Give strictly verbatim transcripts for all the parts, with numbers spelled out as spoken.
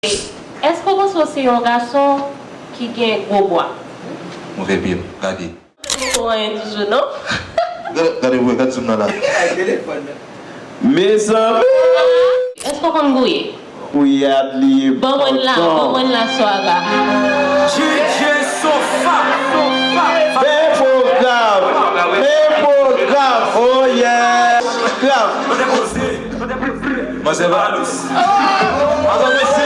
Èske w panse w se yon gason ki gen gwo bwa? Move pye m, gade. Ou anyen toujou, non? Gade, gade, wè, gade zoom nan la. Mezanmi! Èske w konn gouye? Kouyad li ye. Ban mwen la, ban mwen la, Swaga. DJ Sofa, Sofa, Sofa. Men pwogram, men pwogram, oh yeah. Pwogram. Manzè va dous. Manzè dous.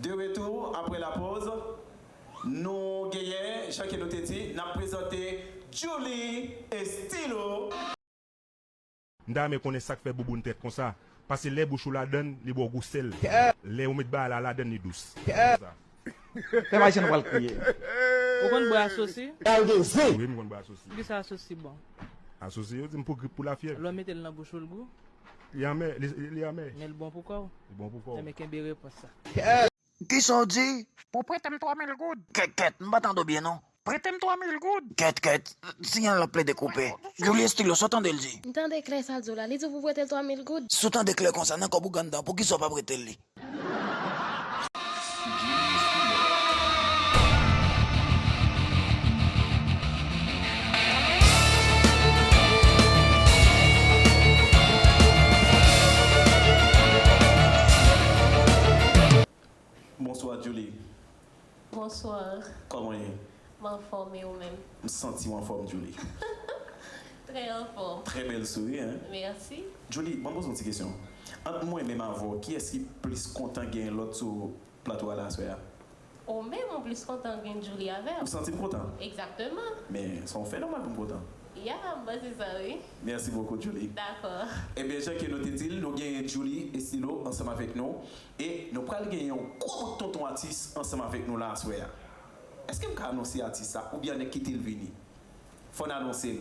De retour après la pause, nou genyen, jan ke nou te di, n ap prezante Djouly Estilo. M ta renmen konnen sa k fè bouboun trèt konsa. Paske lè bouch ou ladann, li ba w gou sèl. Lè ou met bagay la ladann, li dous. Fè m ajan pral kriye. Ou konn bwè asosi? Wi, m konn bwè asosi. Poukisa asosi bon? Asosi, yo di m pou grip, pou lafyèv. Lè w mete l nan bouch ou, l gou? Li anmè, li, li anmè. Men l bon pou kò w. Li bon pou kò w. Enben, kenbe repons sa. Kisa w di? Pou prete m twa mil goud. Kèt, kèt, m pa tande w byen non. Prete m twa mil goud. Kèt, kèt, siyal la plede koupe. Djouly Estilo, sa w tande l di? M tande klè sa l di w la. Li di w pou prete l twa mil goud. Si w tande klè konsa, nan kòb ou gen anndan, poukisa w pa prete l li? Bonswa, Djouly. Bonswa. Kòman w ye? M anfòm, e ou menm? M santi w anfòm, Djouly. Trè anfòm. Trè bèl souri, en? Mèsi. Djouly, ban m poze w yon ti kesyon. Ant mwen menm avè w, kiyès ki plis kontan gen lòt sou plato a la aswè a? Ou menm, ou plis kontan gen Djouly avè w. Ou santi m kontan? Egzakteman. Men, sa w fè nòmal pou m kontan. Ya, m panse sa, wi. Mèsi bokou, Djouly. Dakò. Ebyen, jan ke nou te di l, nou genyen Djouly Estilo ansanm avèk nou. E nou pral genyen yon gwo bout tonton atis ansanm avèk nou la aswè a. Èske m ka anonse atis sa oubyen ann kite l vini? Fò n anonse l.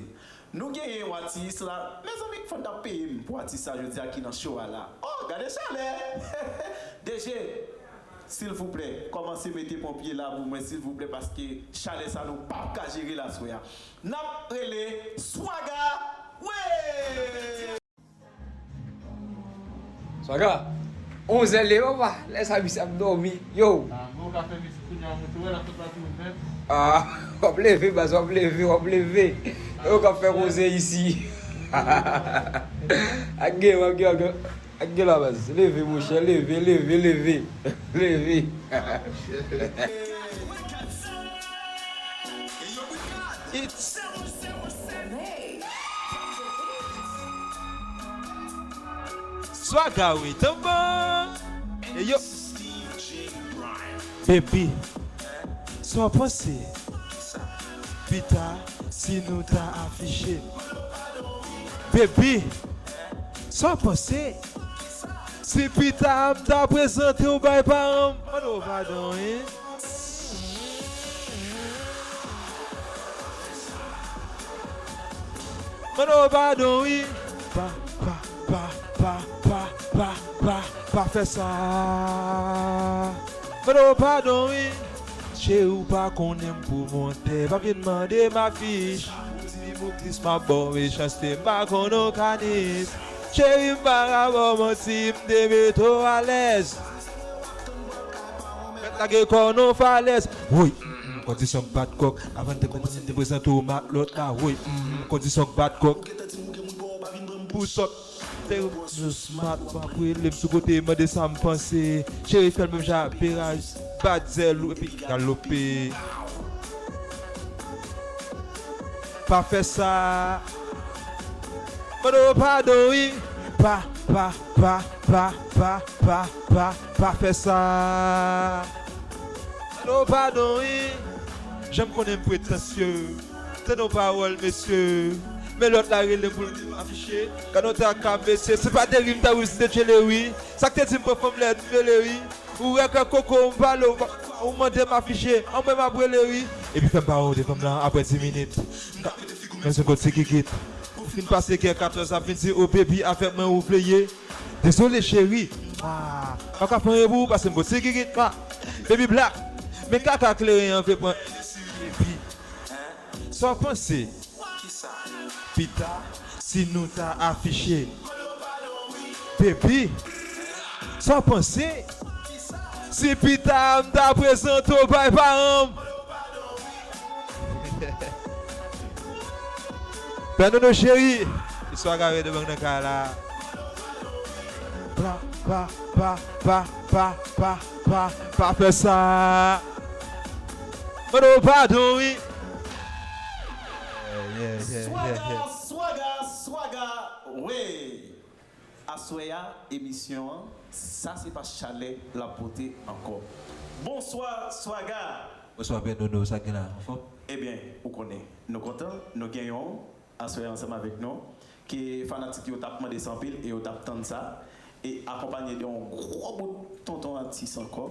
Nou genyen yon atis la. Mezanmi, fò n t ap peye m pou atis sa jodi a ki nan show a la. Oh, gade chalè! D J, silvouplè, kòmanse mete ponpye la pou mwen, silvouplè, paske chalè sa nou p ap ka jere l aswè a. N ap rele Swaga! Wi! Swaga, onzè leve papa, lè sa misye ap dòmi. Yo. Ah, men ou ka fè mizik kounye a, mwen tou wè l ap fè pati ou menm. Ah, w ap leve, baz, w ap leve, w ap leve. E yo k ap fè koze isi. Ak gen, ak gen, ak gen, ak gen la, baz. Leve, monchè, leve, leve, leve. Leve. It's Swaga wi tanban. E yo. Baby, sa w panse? Pita, si nou ta afiche. Baby, sa w panse? Si pita m ta prezante w bay paran m, mande w padon wi. Mande w padon wi. Pa, pa, pa, pa, pa, pa, pa, pa fè sa. Mande w padon wi. Cheri, ou pa konnen m pwomotè, pa vin mande m afich. Ou di m ou tris, m ap ba w mechanste, m pa konn ou kanis. Cheri, m pa ka ba w manti, m te mete w alèz. Mèt lage kò w nan falèz. Woy, mm, mm, kondisyon k bat kòk. Avan n te kòmanse, n te prezante w mak lòt la. Woy, mm, mm, kondisyon k bat kòk. Pou sòt. Te yo smart, w ap rele m sou kote, mande sa m panse. Cheri, fè l menm jan ak Peraz, bat zèl ou epi galope. Pa fè sa. Mande w padon wi. Pa, pa, pa, pa, pa, pa, pa, pa fè sa. Mande w padon wi. Jan m konnen m pretansye. Tande yon pawòl, mesye. Men lòt la rele m pou l di m afiche. Gade yon traka, mesye. Se pa de ri m ta wi, se de tchele wi. Sa k te di m pran fanm lè m rele wi. Ou wè kè koko, m pale w, ou mande m afiche. Anmwe m ap rele wi. Epi fè m pa wè w devan m nan apre dis minit. Men se kot se kikit. Ou fin pase kè katòz ap vin di, oh baby, avèk mwen ou vle ye. Dezole cheri. Ah, pa ka pran yon pou ou, pase m kot se kikit. Ah, baby black. Men kaka kleren an vle pran. Baby. Sa w panse? Pita, si nou ta afiche. Baby, sa w panse? Si pita m ta prezante w bay paran m. Pè Nono cheri, istwa gare de bang nan kay la. Pa, pa, pa, pa, pa, pa, pa, pa fè sa. Mande w padon, wi. Yeah, yeah, yeah, yeah, yeah. Swaga, swaga, swaga, wi. Aswè a, emisyon an, sa se pa chalè l ap pote ankò. Bonswa, Swaga! Bonswa, Pè Nono, sa k gen la? Anfòm? Ebyen, ou konnen, nou kontan, nou genyen w aswè a ansanm avèk nou, ke fanatik yo t ap mande sa anpil e yo t ap tann sa, e akonpanye de yon gwo bout tonton atis ankò,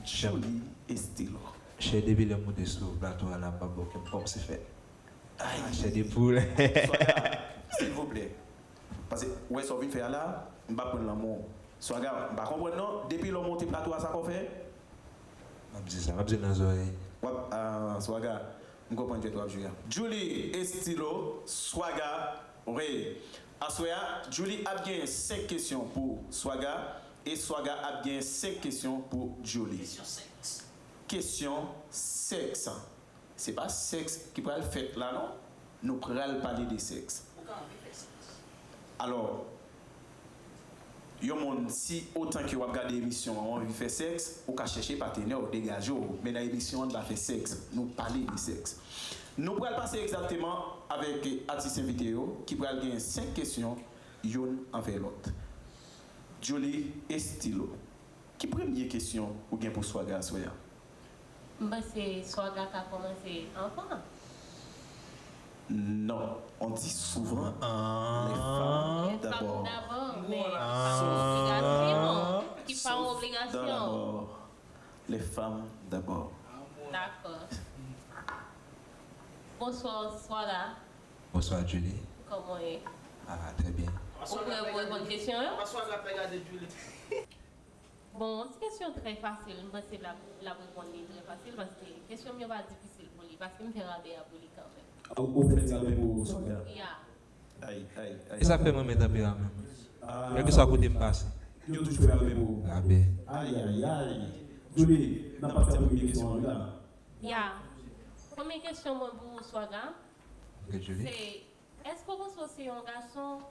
Juli Estilo. Chè, depi lè m moute sou plato a la, m p ap ba w kè m kòmanse fè. Ay, chè de poul. Swaga, silvouplè. Paske, ou wè sa w vin fè a la, m pa pran l nan men w. Swaga, m pa konprann non, depi lè w monte plato a, sa k w fè? M ap di sa, m ap di l nan zòrèy. W ap, ah, Swaga, m konprann jwèt w ap jwe a. Juli Estilo, Swaga, wi. Aswè a, Juli ap gen senk kesyon pou Swaga, e Swaga ap gen senk kesyon pou Juli. Kesyon sèks. Kesyon sèks. Se pa sèks ki pral fèt la non. Nou pral pale de sèks. Ou ka anvi fè sèks. Alò, yon moun, si otan ke w ap gade emisyon an, w anvi fè sèks, ou ka chèche patenè w, degaje w. Men nan emisyon an, n pa fè sèks. Nou pale de sèks. Nou pral pase egzakteman avèk atis envite yo, ki pral gen senk kesyon, youn anvè lòt. Juli Estilo. Ki premye kesyon ou gen pou Swaga aswè a? M panse Swaga ka kòmanse anvan. Non, on dit souvent, les femmes d'abord. Les femmes d'abord, men ki pa yon obligasyon. Ki pa yon obligasyon. Dans la mort, les femmes d'abord. Dakò. Bonswa, Swaga. Bonswa, Juli. Kòman w ye? Ah, trè byen. Ou prè pou reponn kesyon yo? Bon, ti kesyon trè fasil, m panse l ap, l ap reponn li trè fasil, paske kesyon m yo pa difisil pou li, paske m fè rabè a pou li kanmenm. Ou, ou fè ti rabè pou Swaga? Ya. Ay, ay, ay. E sa fè mwen renmen tanperaman mwen. Ah. Kèlkeswa kote m pase. Yo toujou fè rabè pou ou. Rabè. Ay, ay, ay. Juli, n ap pati a premye kesyon an, wi la. Ya. Premye kesyon mwen pou ou, Swaga, se, èske w panse w se yon gason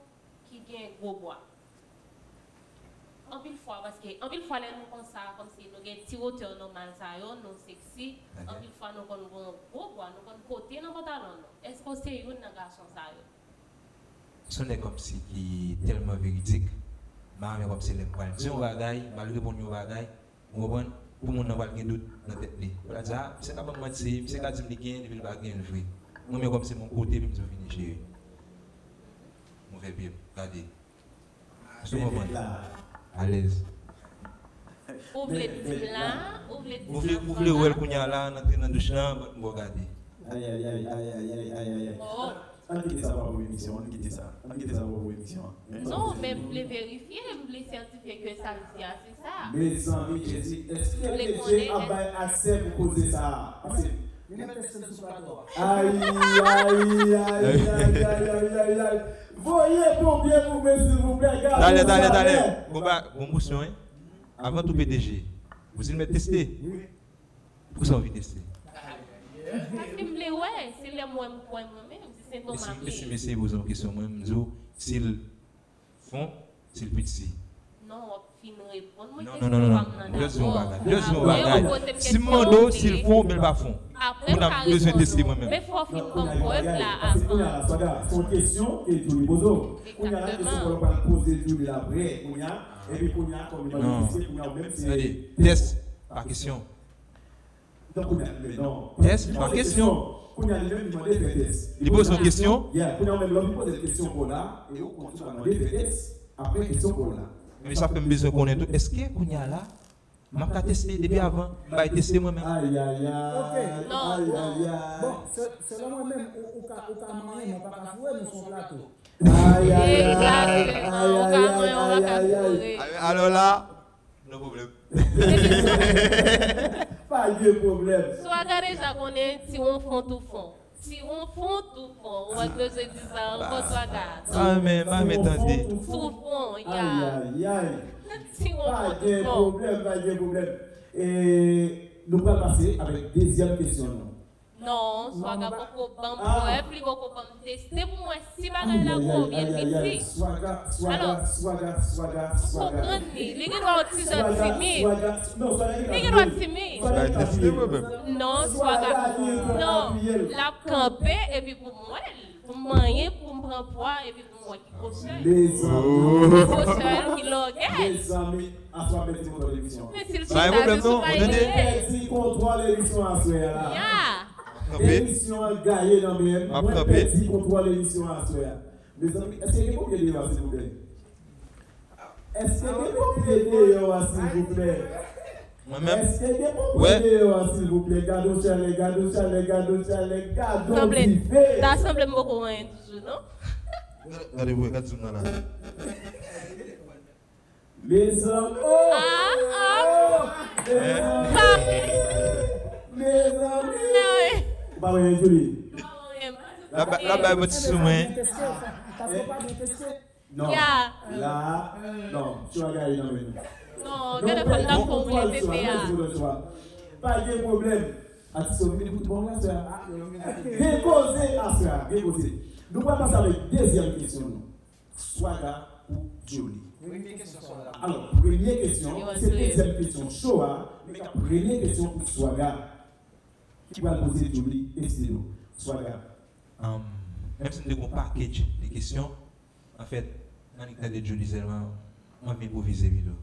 ki gen gwo bwa? Anpil fwa, paske anpil fwa lè nou konsa, kòmsi nou gen ti wotè nòmal sa yo, nou seksi, anpil fwa nou konn gen gwo bwa, nou konn pote nan pantalon nou. Èske w se youn nan gason sa yo? Se yon nèg kòmsi ki tèlman veridik, m pa renmen kòmsi lè m pral di yon bagay, m pral reponn yon bagay, ou konprann? Pou moun nan pral gen dout nan tèt li. Pou l di, ah, misye ka ban m manti, misye ka di m li gen, epi l pa gen l vre. Mwen menm kòmsi m yon kote, epi m di w vini cheri. M ouvè pye m, gade. Èske w konprann? Alèz. Ou vle di m la, ou vle di m la. Ou vle, ou vle wè l kounye a la, n antre nan douch lan, ban m ba w gade. Ay, ay, ay, ay, ay, ay, ay, ay, ay. Oh. Ann kite sa pa pou emisyon, ann kite sa. Ann kite sa pa pou emisyon an. Non, men m vle verifye, m vle sètifye ke sa l di a, se sa. Mezanmi Jezi, èske Bondye ap bay aksè pou koze sa a? Pase. Li mèt tèste l sou plato a. Ay, ay, ay, ay, ay, ay, ay, ay. Voye ponpye pou mwen, silvouplè. Gade sa. Talè, talè, talè. Bon, ba, bon mousyon, wi. Avan tou, P D G, ou di l mèt teste? Wi. Poukisa w anvi teste? Paske m vle wè, se lè m wè m kwè mwen menm, si se nòmal. E si, e si mesye poze yon kesyon, mwen, m di w, si l fon, si l piti? Non, w ap fin reponn mwen kesyon pa m nan dabò. Non, non, non, non, non. Just di yon bagay, just di yon bagay. Si m mande w si l fon oubyen l pa fon, apre m ka reponn ou. Men fò w fin ban m prèv la avan. Paske kounye a la, Swaga, se yon kesyon ke Juli poze w. Kounye a la, kesyon pou w pral poze Juli la vre, kounye a, epi kounye a, kòm li mande mesye, kounye a, ou menm se. Tande, tès, pa kesyon. Donk, kounye a, men non. Tès, pa kesyon. Kounye a, li menm, li mande fè tès. Li poze yon kesyon? Yeah, kounye a, ou menm, lè w vin poze l kesyon pou w la, e ou konn tou mande fè tès. Apre kesyon pou w la. Men sa fè m bezwen konnen tou, èske kounye a la, m ap ka teste depi avan, m bay teste mwen menm? Ay, ay, ay. Ok. Ay, ay, ay. Bon, se, selon mwen menm, ou, ou ka, ou ka manyen, men ou pa ka foure, nou se yon plato. Ay, ay, ay. Egzakteman, ou ka manyen, ou pa ka foure. Alò la, no pwoblèm. Pa gen pwoblèm. Swaga deja konnen si w fon ou fon. Si w fon tou fon, ou pa t bezwen di sa ankò, Swaga. Ah, men, pa men tande. Tou fon, ya. Ayayay. Si w fon tou fon. Pa gen pwoblèm, pa gen pwoblèm. E nou pral pase avèk dezyèm kesyon nou. Non, Swaga poko ban m prèv, li poko ban m teste pou mwen si bagay la gwo oubyen l piti. Alò, ou konprann li, li gen dwa yon ti jan timid. Li gen dwa timid. Non, Swaga, non, l ap kanpe epi pou m wè l, pou m manyen, pou m pran pwa epi pou m wè ki gwosè l. Gwosè l, ki lògèy. Mezanmi, aswè mèt ti kontwòl emisyon an. Men si l chita sou pay li. Mèt ti kontwòl emisyon aswè a. Ya. Emisyon an gaye nan men m. Mwen pèdi kontwòl emisyon an aswè a. Mezanmi, èske gen ponpye deyò a, silvouplè? Èske gen ponpye deyò a, silvouplè? Mwen menm. Èske gen ponpye deyò a, silvouplè? Gade yon chalè, gade yon chalè, gade yon chalè, gade yon dife. Ta sanble m poko wè anyen toujou, non? Gade, gade, gade zoom nan la. Mezanmi. Ah, ah. Mezanmi. Ou pa wè Julie? L ap bay yon ti sou mwen. Non. La, non, sou a gaye nan men nou. Non, gade fò n ap fè w woule tete a. Pa gen pwoblèm. Atis yo vini pou tout bon la, sè. Gen koze a, sè, gen koze. Nou pral pase avèk dezyèm kesyon nou. Swaga pou Julie. Premye kesyon, Swaga. Alò, premye kesyon, se dezyèm kesyon show a, men k ap premye kesyon pou Swaga. Ki pral poze Julie Estilo. Swaga. Menm si m te gen yon package de kesyon, anfèt, m annik tande Julie sèlman, m anvi enpwovize pito.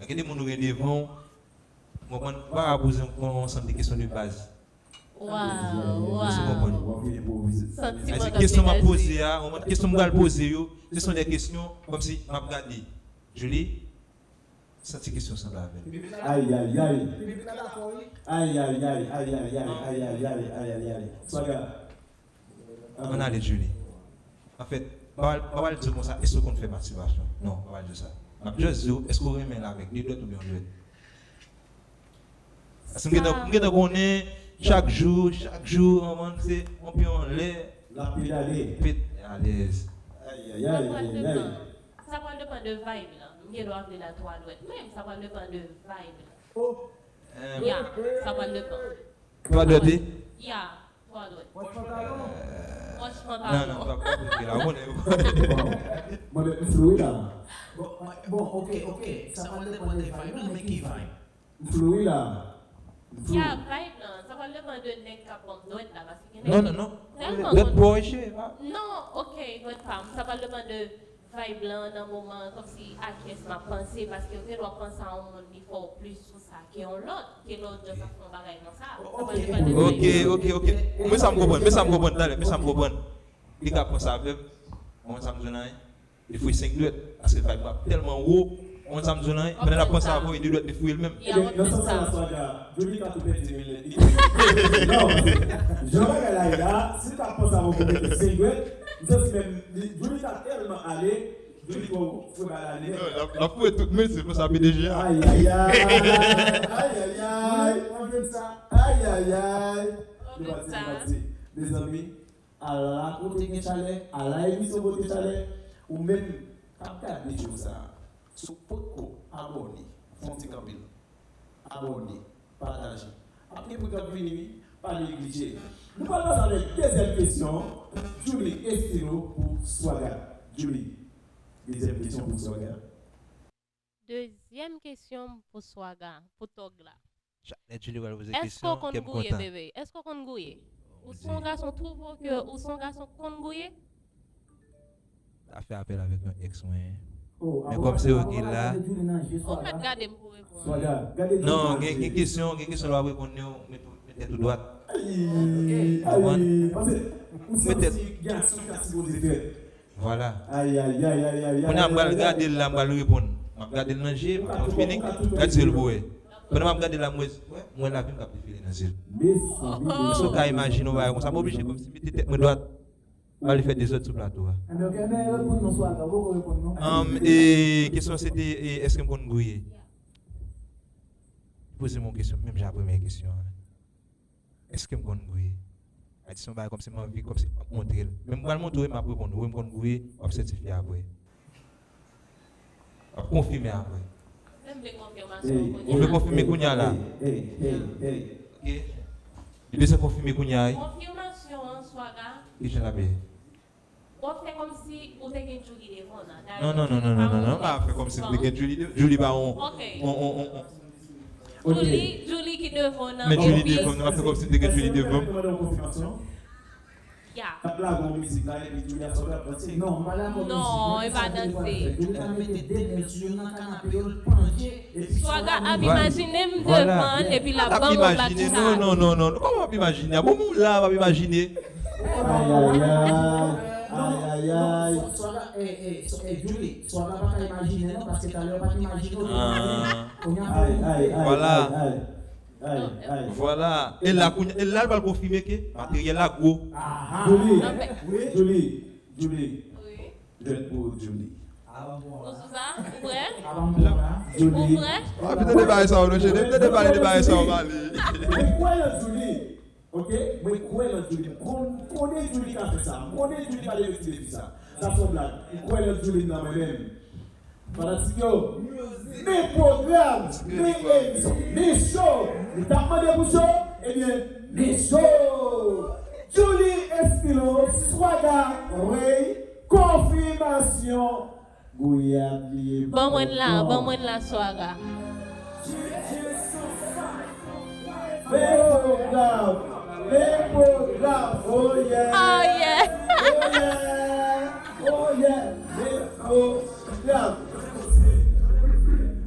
Gen de moun ou gen devan w, ou konprann, ou pa ka poze yon ansanm de kesyon de baz. Waw, waw. Santiman. Paske kesyon m ap poze a, ou konprann, kesyon m pral poze yo, se son de kesyon kòmsi m ap gade Julie, santi kesyon sanble avè l. Ayayay. Ayayay, ayayay, ayayay, ayayay. Swaga. Ann ale, Julie. Anfèt, m pa pral di w konsa, èske w konn fè mastibasyon? Non, m pa pral di w sa. M ap just di w, èske w renmen l avèk de dwèt oubyen yon dwèt? Paske m gentan, m gentan konnen, chak jou, chak jou, manman, se yon pye anlè. L ap pedale. Ped-, alèz. Ayayay, ayayay. Sa pral depann de vibe lan. M gen dwa vle l a twa dwèt menm, sa pral depann de vibe lan. Oh. Ya, sa pral depann. Twa dwèt, wi? Ya, twa dwèt. Pòch pantalon. Pòch pantalon. Non, non, pa, pa, pa, la, ou konnen. Bon, men m flou wi la. Bon, bon, ok, ok. Sa pral depann de vibe lan, men ki vibe? M flou wi la. M flou. Ya, vibe lan, sa pral depann de nèg k ap ban m dwèt la, paske gen nèg ki tèlman konn. Non, non, non. Dwèt pa w, cheri, pa. Non, ok, dwèt pa m. Sa pral depann de vibe lan nan moman an, kòmsi a kiyès m ap panse, paske ou gen dwa panse a yon moun, li fè w plis sou sa ke yon lòt, ke lòt just ap fè yon bagay konsa. Sa pral depann de vibe lan. Ok, ok, ok. Men sa m konprann, men sa m konprann talè, men sa m konprann. Li ka panse avè m, mwen sa m jwenn anyen. Li fouye senk dwèt, paske vibe la tèlman wo, ou konn sa m di w la, pandan l ap panse avè w, e de dwèt li fouye l menm. Nan sans sa la, Swaga, Julie ka tou pèdi men l. Non, jan bagay la ye la, si l t ap panse avè w pou mete senk dwèt, m santi menm, li, Julie ta tèlman ale, Julie twò fre bal ale. Non, l ap, l ap fouye tout men, se konsa P D G a. Ayayay, ayayay, ayayay. Nou pati, nou pati. Mezanmi, ala kote gen chalè, ala emisyon kote chalè, ou menm k ap gade show sa a, si w potko abòne, fè yon ti kanpe l, abòne, pataje. Ap gen moun k ap vini wi, pa neglije. Nou pral pase avèk dezyèm kesyon, Julie Estilo pou Swaga. Julie, dezyèm kesyon pou Swaga. Dezyèm kesyon m pou Swaga, pou tòg la. Chak lè Julie pral poze kesyon, kè m kontan. Èske w konn gouye, bebe? Èske w konn gouye? Ou se yon gason twouvo ke ou se yon gason k konn gouye? Ta fè apèl avèk yon ex mwen. Men kòm se ou ki la. Ou mèt gade m pou reponn. Non, gen, gen kesyon, gen kesyon lè w ap reponn yo, met, met tèt ou dwat. Met tèt. Vwala. Kounye a m pral gade l la, m pral reponn. M ap gade l nan je, m ap fè yon feeling, gade je l pou wè. Pandan m ap gade l la, m wè, m wè lavi m k ap defile nan je l. Èske w ka imajine yon bagay konsa? M oblije kòmsi mete tèt mwen dwat, m ale fè dezòd sou plato a. Anm, e, kesyon se te, e, èske m konn gouye? Poze m yon kesyon, menm jan ak premyè kesyon an. Èske m konn gouye? Sa di se yon bagay kòmsi m anvi, kòmsi m ap montre l. Men m pral montre w, m ap reponn ou. Wi, m konn gouye, w ap sètifye apre. W ap konfime apre. Fè m vle konfimasyon. Ou vle konfime kounye a la? Ok. Li bezwen konfime kounye a, wi. Konfimasyon an, Swaga. Kijan l ap ye? W ap fè kòmsi ou te gen Julie devan w nan. Non, non, non, non, non, non, non, pa fè kòmsi m te gen Julie de-, Julie pa on, on, on, on, on. Julie, Julie ki devan w nan. Men Julie devan m, nou pa fè kòmsi m te gen Julie devan m. Ya. Ap lage yon mizik la, epi Julie ap sot ap danse. Non, m pa dakò mizik. Non, e pa danse. Julie ap mete de men sou youn nan kanape yo, l pandye. Swaga ap imajine m devan l, epi l ap ban m yon platina. Non, non, non, non. Kòman w ap imajine? Bon, moun la ap imajine. Ayayay. Ayayay. Swaga, eh, eh, so-, eh, Julie, Swaga pa ka imajine non, paske talè w pa t imajine w. Kounye a, vwala. Vwala. E la, kounye, e la, l pral konfime ke materyèl la gwo. Julie, Julie, Julie. Jwèt pou Julie. Ou sou sa? Ou prè? Ou prè? Ou prè? Ah, pita de bagay sa yo, non, cheri. Pita de bagay, de bagay sa yo, mali. Mwen kwè nan Julie. Ok? Mwen kwè nan Julie. Mwen konnen Julie ka fè sa. Mwen konnen Julie pa de ti fi sa. Sa se yon blag. Mwen kwè nan Julie nan mwen menm. Fanatik yo, men pwogram, men emisyon, men show. Nou t ap mande pou show, ebyen, men show. Julie Estilo, Swaga Ray, konfimasyon. Gouyad li ye. Ban mwen la, ban mwen la, Swaga. Men pwogram, men pwogram, oh yeah. Oh yeah. Oh yeah, oh yeah, men pwogram.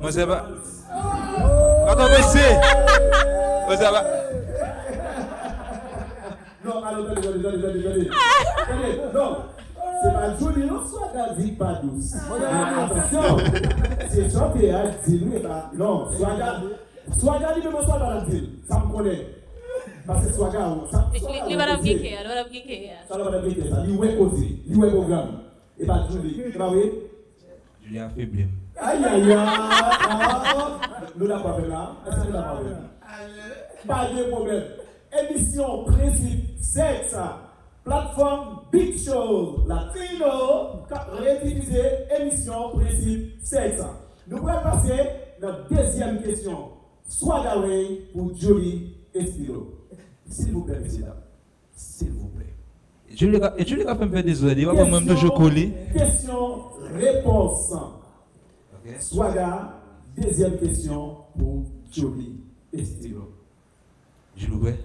Mwen se pa. Pa tankou se. Mwen se pa. Non, alo, tande, tande, tande, tande, tande. Tande, non. Se pa Julie, non, Swaga di pa dous. Atansyon. Se chante a di nou, e pa, non, Swaga. Swaga li menm, Swaga pa t ap di l. Sa m konnen. Paske Swaga, sa, li, li pa t ap gen kè a, li pa t ap gen kè a. Swaga pa t ap gen kè sa. Li wè koze, li wè pwogram. E pa Julie, e pa vre? Julie afebli m. Ayayay. Ah, nou dakò avè l la? Èske nou dakò avè l la? Pa gen pwoblèm. Emisyon Prensip Sèks. Platfòm Big Show Latino k ap redifize emisyon Prensip Sèks. Nou pral pase nan dezyèm kesyon. Swaga Ray pou Julie Estilo. Silvouplè, mesye dam. Silvouplè. Julie ka, e Julie ka fè m fè dezòd, li pa konn mwen, m toujou kole. Kesyon, repons. Ok. Swaga, dezyèm kesyon pou Julie Estilo. Julie, ou prè?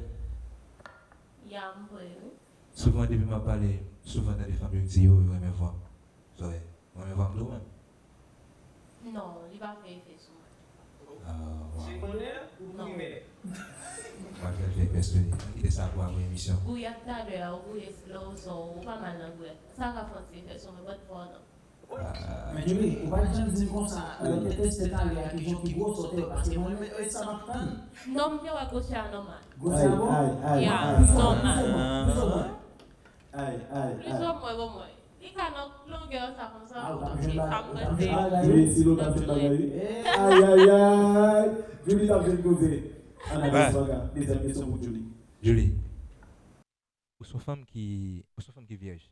Ya, m prè, wi. Souvan, depi m ap pale, souvan tande fanm yo di yo, yo renmen vwa m. Zòrèy, ou renmen vwa m tou, menm? Non, li pa fè efè sou mwen. Ah, wow. Segondè ou primè? Mwen fè l fè efè sou li. Ann kite sa pou apre emisyon. Gouyad talè a, ou gouye slow, so ou pa mal nan gouyad. Sa ka fè yon ti efè sou mwen, but for now. Men Julie, ou pa t janm di m konsa, lè w te teste talè a, ki jan ki gwosè w te, paske mwen menm, e sa m ap tann. Non, m te wè gwosè a nòmal. Gwosè a bon? Ya, nòmal. Plizoumwen, plizoumwen. Plizoumwen, bon, mwen. Li ka nan longè sa konsa. Ah, ou t ap jwenn bagay, ou t ap jwenn bagay. Julie, si nou t ap jwenn bagay, wi. Ayayay. Julie t ap jwenn koze. Ann ale, Swaga. Dezyèm kesyon pou Julie. Julie. Ou se yon fanm ki, ou se yon fanm ki vyèj.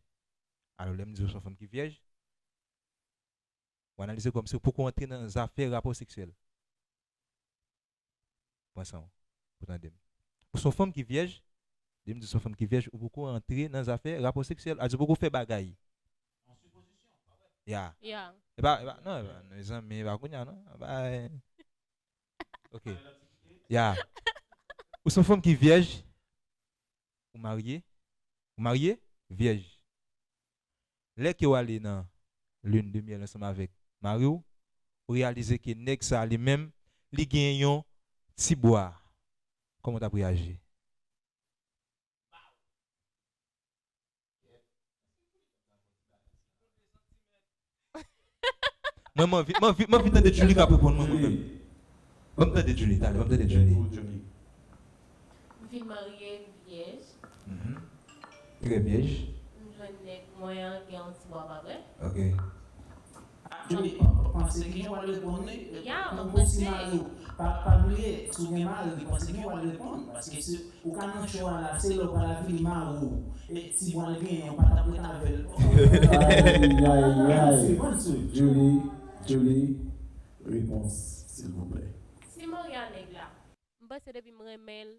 Alò, lè m di ou se yon fanm ki vyèj, ou analize kòmsi ou poko antre nan zafè rapò seksyèl. Pran san w pou tande m. Ou se yon fanm ki vyèj, lè m di ou se yon fanm ki vyèj, ou poko antre nan zafè rapò seksyèl. Sa di ou poko fè bagay. Ya. Ya. E pa, e pa, non, e pa, non, mezanmi, e pa kounye a, non. E pa, eh. Ok. Ya. Ou se yon fanm ki vyèj, ou marye, ou marye, vyèj. Lè ke w ale nan lune de miel ansanm avèk mari w, ou reyalize ke nèg sa li menm, li gen yon ti bwa. Kòman w t ap reyaji? Mwen, m anvi, m anvi, m anvi tande Julie k ap reponn mwen, mwen menm. Ban m tande Julie, talè, ban m tande Julie. M fin marye, m vyèj. Mhm. Trè vyèj. M jwenn nèg mwen an gen yon ti bwa, pa vre? Ok. Julie, pa, pa panse gen yon reponn, wi. Ya, m ap panse. Pa, pa bliye, si w gen mari, panse gen w al reponn. Paske si ou ka nan cho a la, se lè w pa la vini mari w. E ti bwa l genyen, ou pa t ap ret avè l. Ay, ay, ay. Julie, Julie, repons, silvouplè. Si m marye a nèg la, m panse depi m renmen l,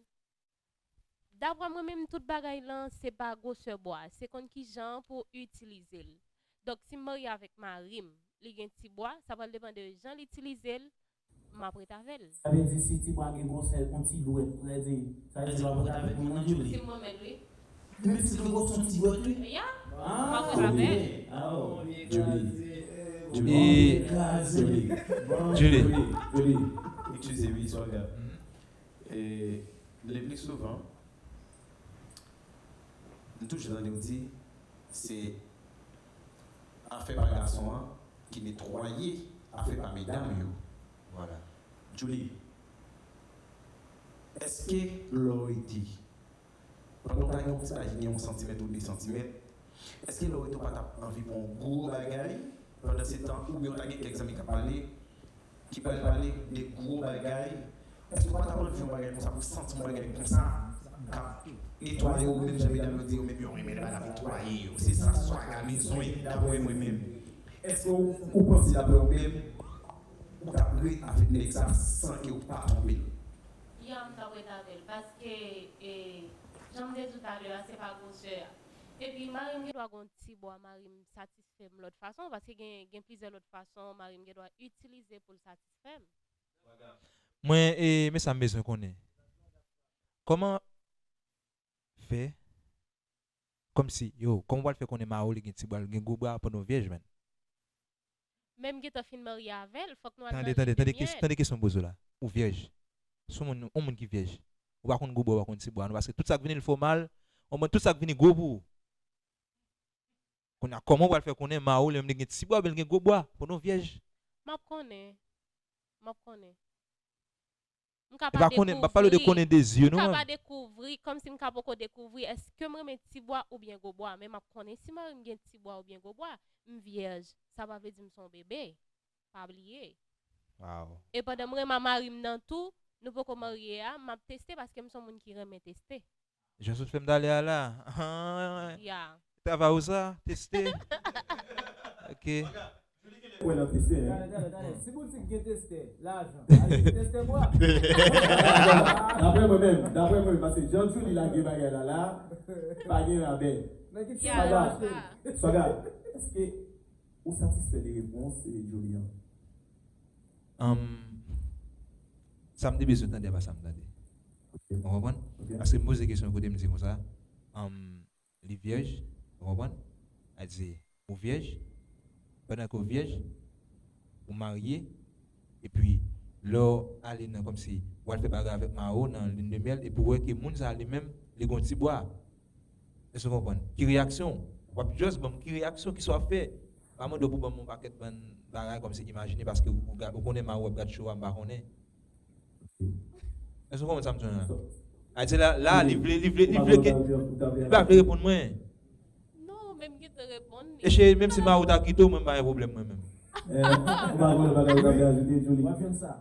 Daprè mwen menm, tout bagay lan se pa gwosè bwa, se konn kijan pou itilize l. Donk si m marye avèk mari m, li gen ti bwa, sa pral depann de jan l itilize l, m ap ret avè l. Sa vle di si ti bwa gen gwosè yon ti dwèt, sa vle di, sa vle di l ap ret avèk moun nan Julie. Si m renmen l wi. Menm si l gen gwosè yon ti dwèt wi. Ya, m ap ret avè l. Julie, Julie, Julie, Julie, eskize wi Swaga. E le pli souvan, m toujou tande yo di se afè pa gason an ki netwaye afè pa medam yo. Vwala. Julie, èske lè w rete, pandan w ta gen yon ti bagay ki gen yon santimèt ou de santimèt, èske lè w rete w pa t ap anvi pran yon gwo bagay pandan se tan oubyen w ta gen kèk zanmi k ap pale ki pral pale de gwo bagay. Èske w pa t ap anvi yon bagay konsa pou santi yon bagay konsa k ap netwaye w menm jan medam yo di yo menm yo renmen lè bagay ap netwaye yo. Se sa Swaga bezwen dapre mwen menm. Èske w, ou panse dapre w menm ou t ap ret avèk nèg sa san ke w pa twonpe l? Ya, m t ap ret avè l paske e, jan m te di w talè a, se pa gwosè a. Epi mari m gen dwa gen yon ti bwa, mari m satisfè m lòt fason paske gen, gen plizyè lòt fason mari m gen dwa itilize pou l satisfè m. Mwen, e, men sa m bezwen konnen. Kòman fè, kòmsi, yo, kòman w pral fè konnen mari w li gen ti bwa, li gen gwo bwa pandan w vyèj, man? Men m gentan fin marye avè l, fòk nou al nan lit de myèl. Tande, tande, tande, tande kesyon m poze w la. Ou vyèj. Si yon moun, yon moun ki vyèj, ou pa konn gwo bwa, ou pa konn ti bwa, non, paske tout sa k vini l fè w mal, ou konprann, tout sa k vini gwo pou ou. Kounye a, kòman w pral fè konnen mari w li menm li gen ti bwa oubyen li gen gwo bwa pandan w vyèj? M ap konnen. M ap konnen. M ka pa dekouvri. M pa pale w de konnen de zye, non. M ka pa dekouvri, kòmsi m ka poko dekouvri èske m renmen ti bwa oubyen gwo bwa. Men m ap konnen si mari m gen ti bwa oubyen gwo bwa. M vyèj, sa pa vle di m se yon bebe. Pa bliye. Wow. E pandan m renmen mari m nan tou, nou poko marye a, m ap teste paske m se yon moun ki renmen teste. Jan sot fè m talè a la. Ah, travay ou sa, teste. Ok. Kwè nan teste, hein. Talè, talè, talè. Si boutik gen teste, lajan, al jwenn teste bwa. Daprè mwen menm, daprè mwen, paske jan Julie lage bagay la la, pa gen rabè. Swaga, Swaga, èske ou satisfè de repons Julie an? Sa m te bezwen tande a pa sa m tande. Ou konprann? Paske m poze kesyon kote m di konsa, li vyèj, ou konprann? Sa di, ou vyèj, pandan ke w vyèj, ou marye, epi lè w ale nan kòmsi, w al fè bagay avèk mari w nan lin de myèl, epi w wè ke moun sa a li menm, li gen yon ti bwa. Èske w konprann? Ki reyaksyon w? W ap just ban m ki reyaksyon, kisa w ap fè? Pa mande w pou ban m yon pakèt bann bagay kòmsi imajine paske ou, ou, ou konnen mari w ap gad cho a, m pa konnen. Èske w konprann sa m di w la? Ayiti la, la, li vle, li vle, li vle ke, li pa vle reponn mwen. Non, men m gentan reponn li. E cheri, menm si mari w ta kite w, mwen m pa gen pwoblèm mwen menm. Ou pa konnen bagay ou ta vle ajoute, Julie? W ap jwenn sa.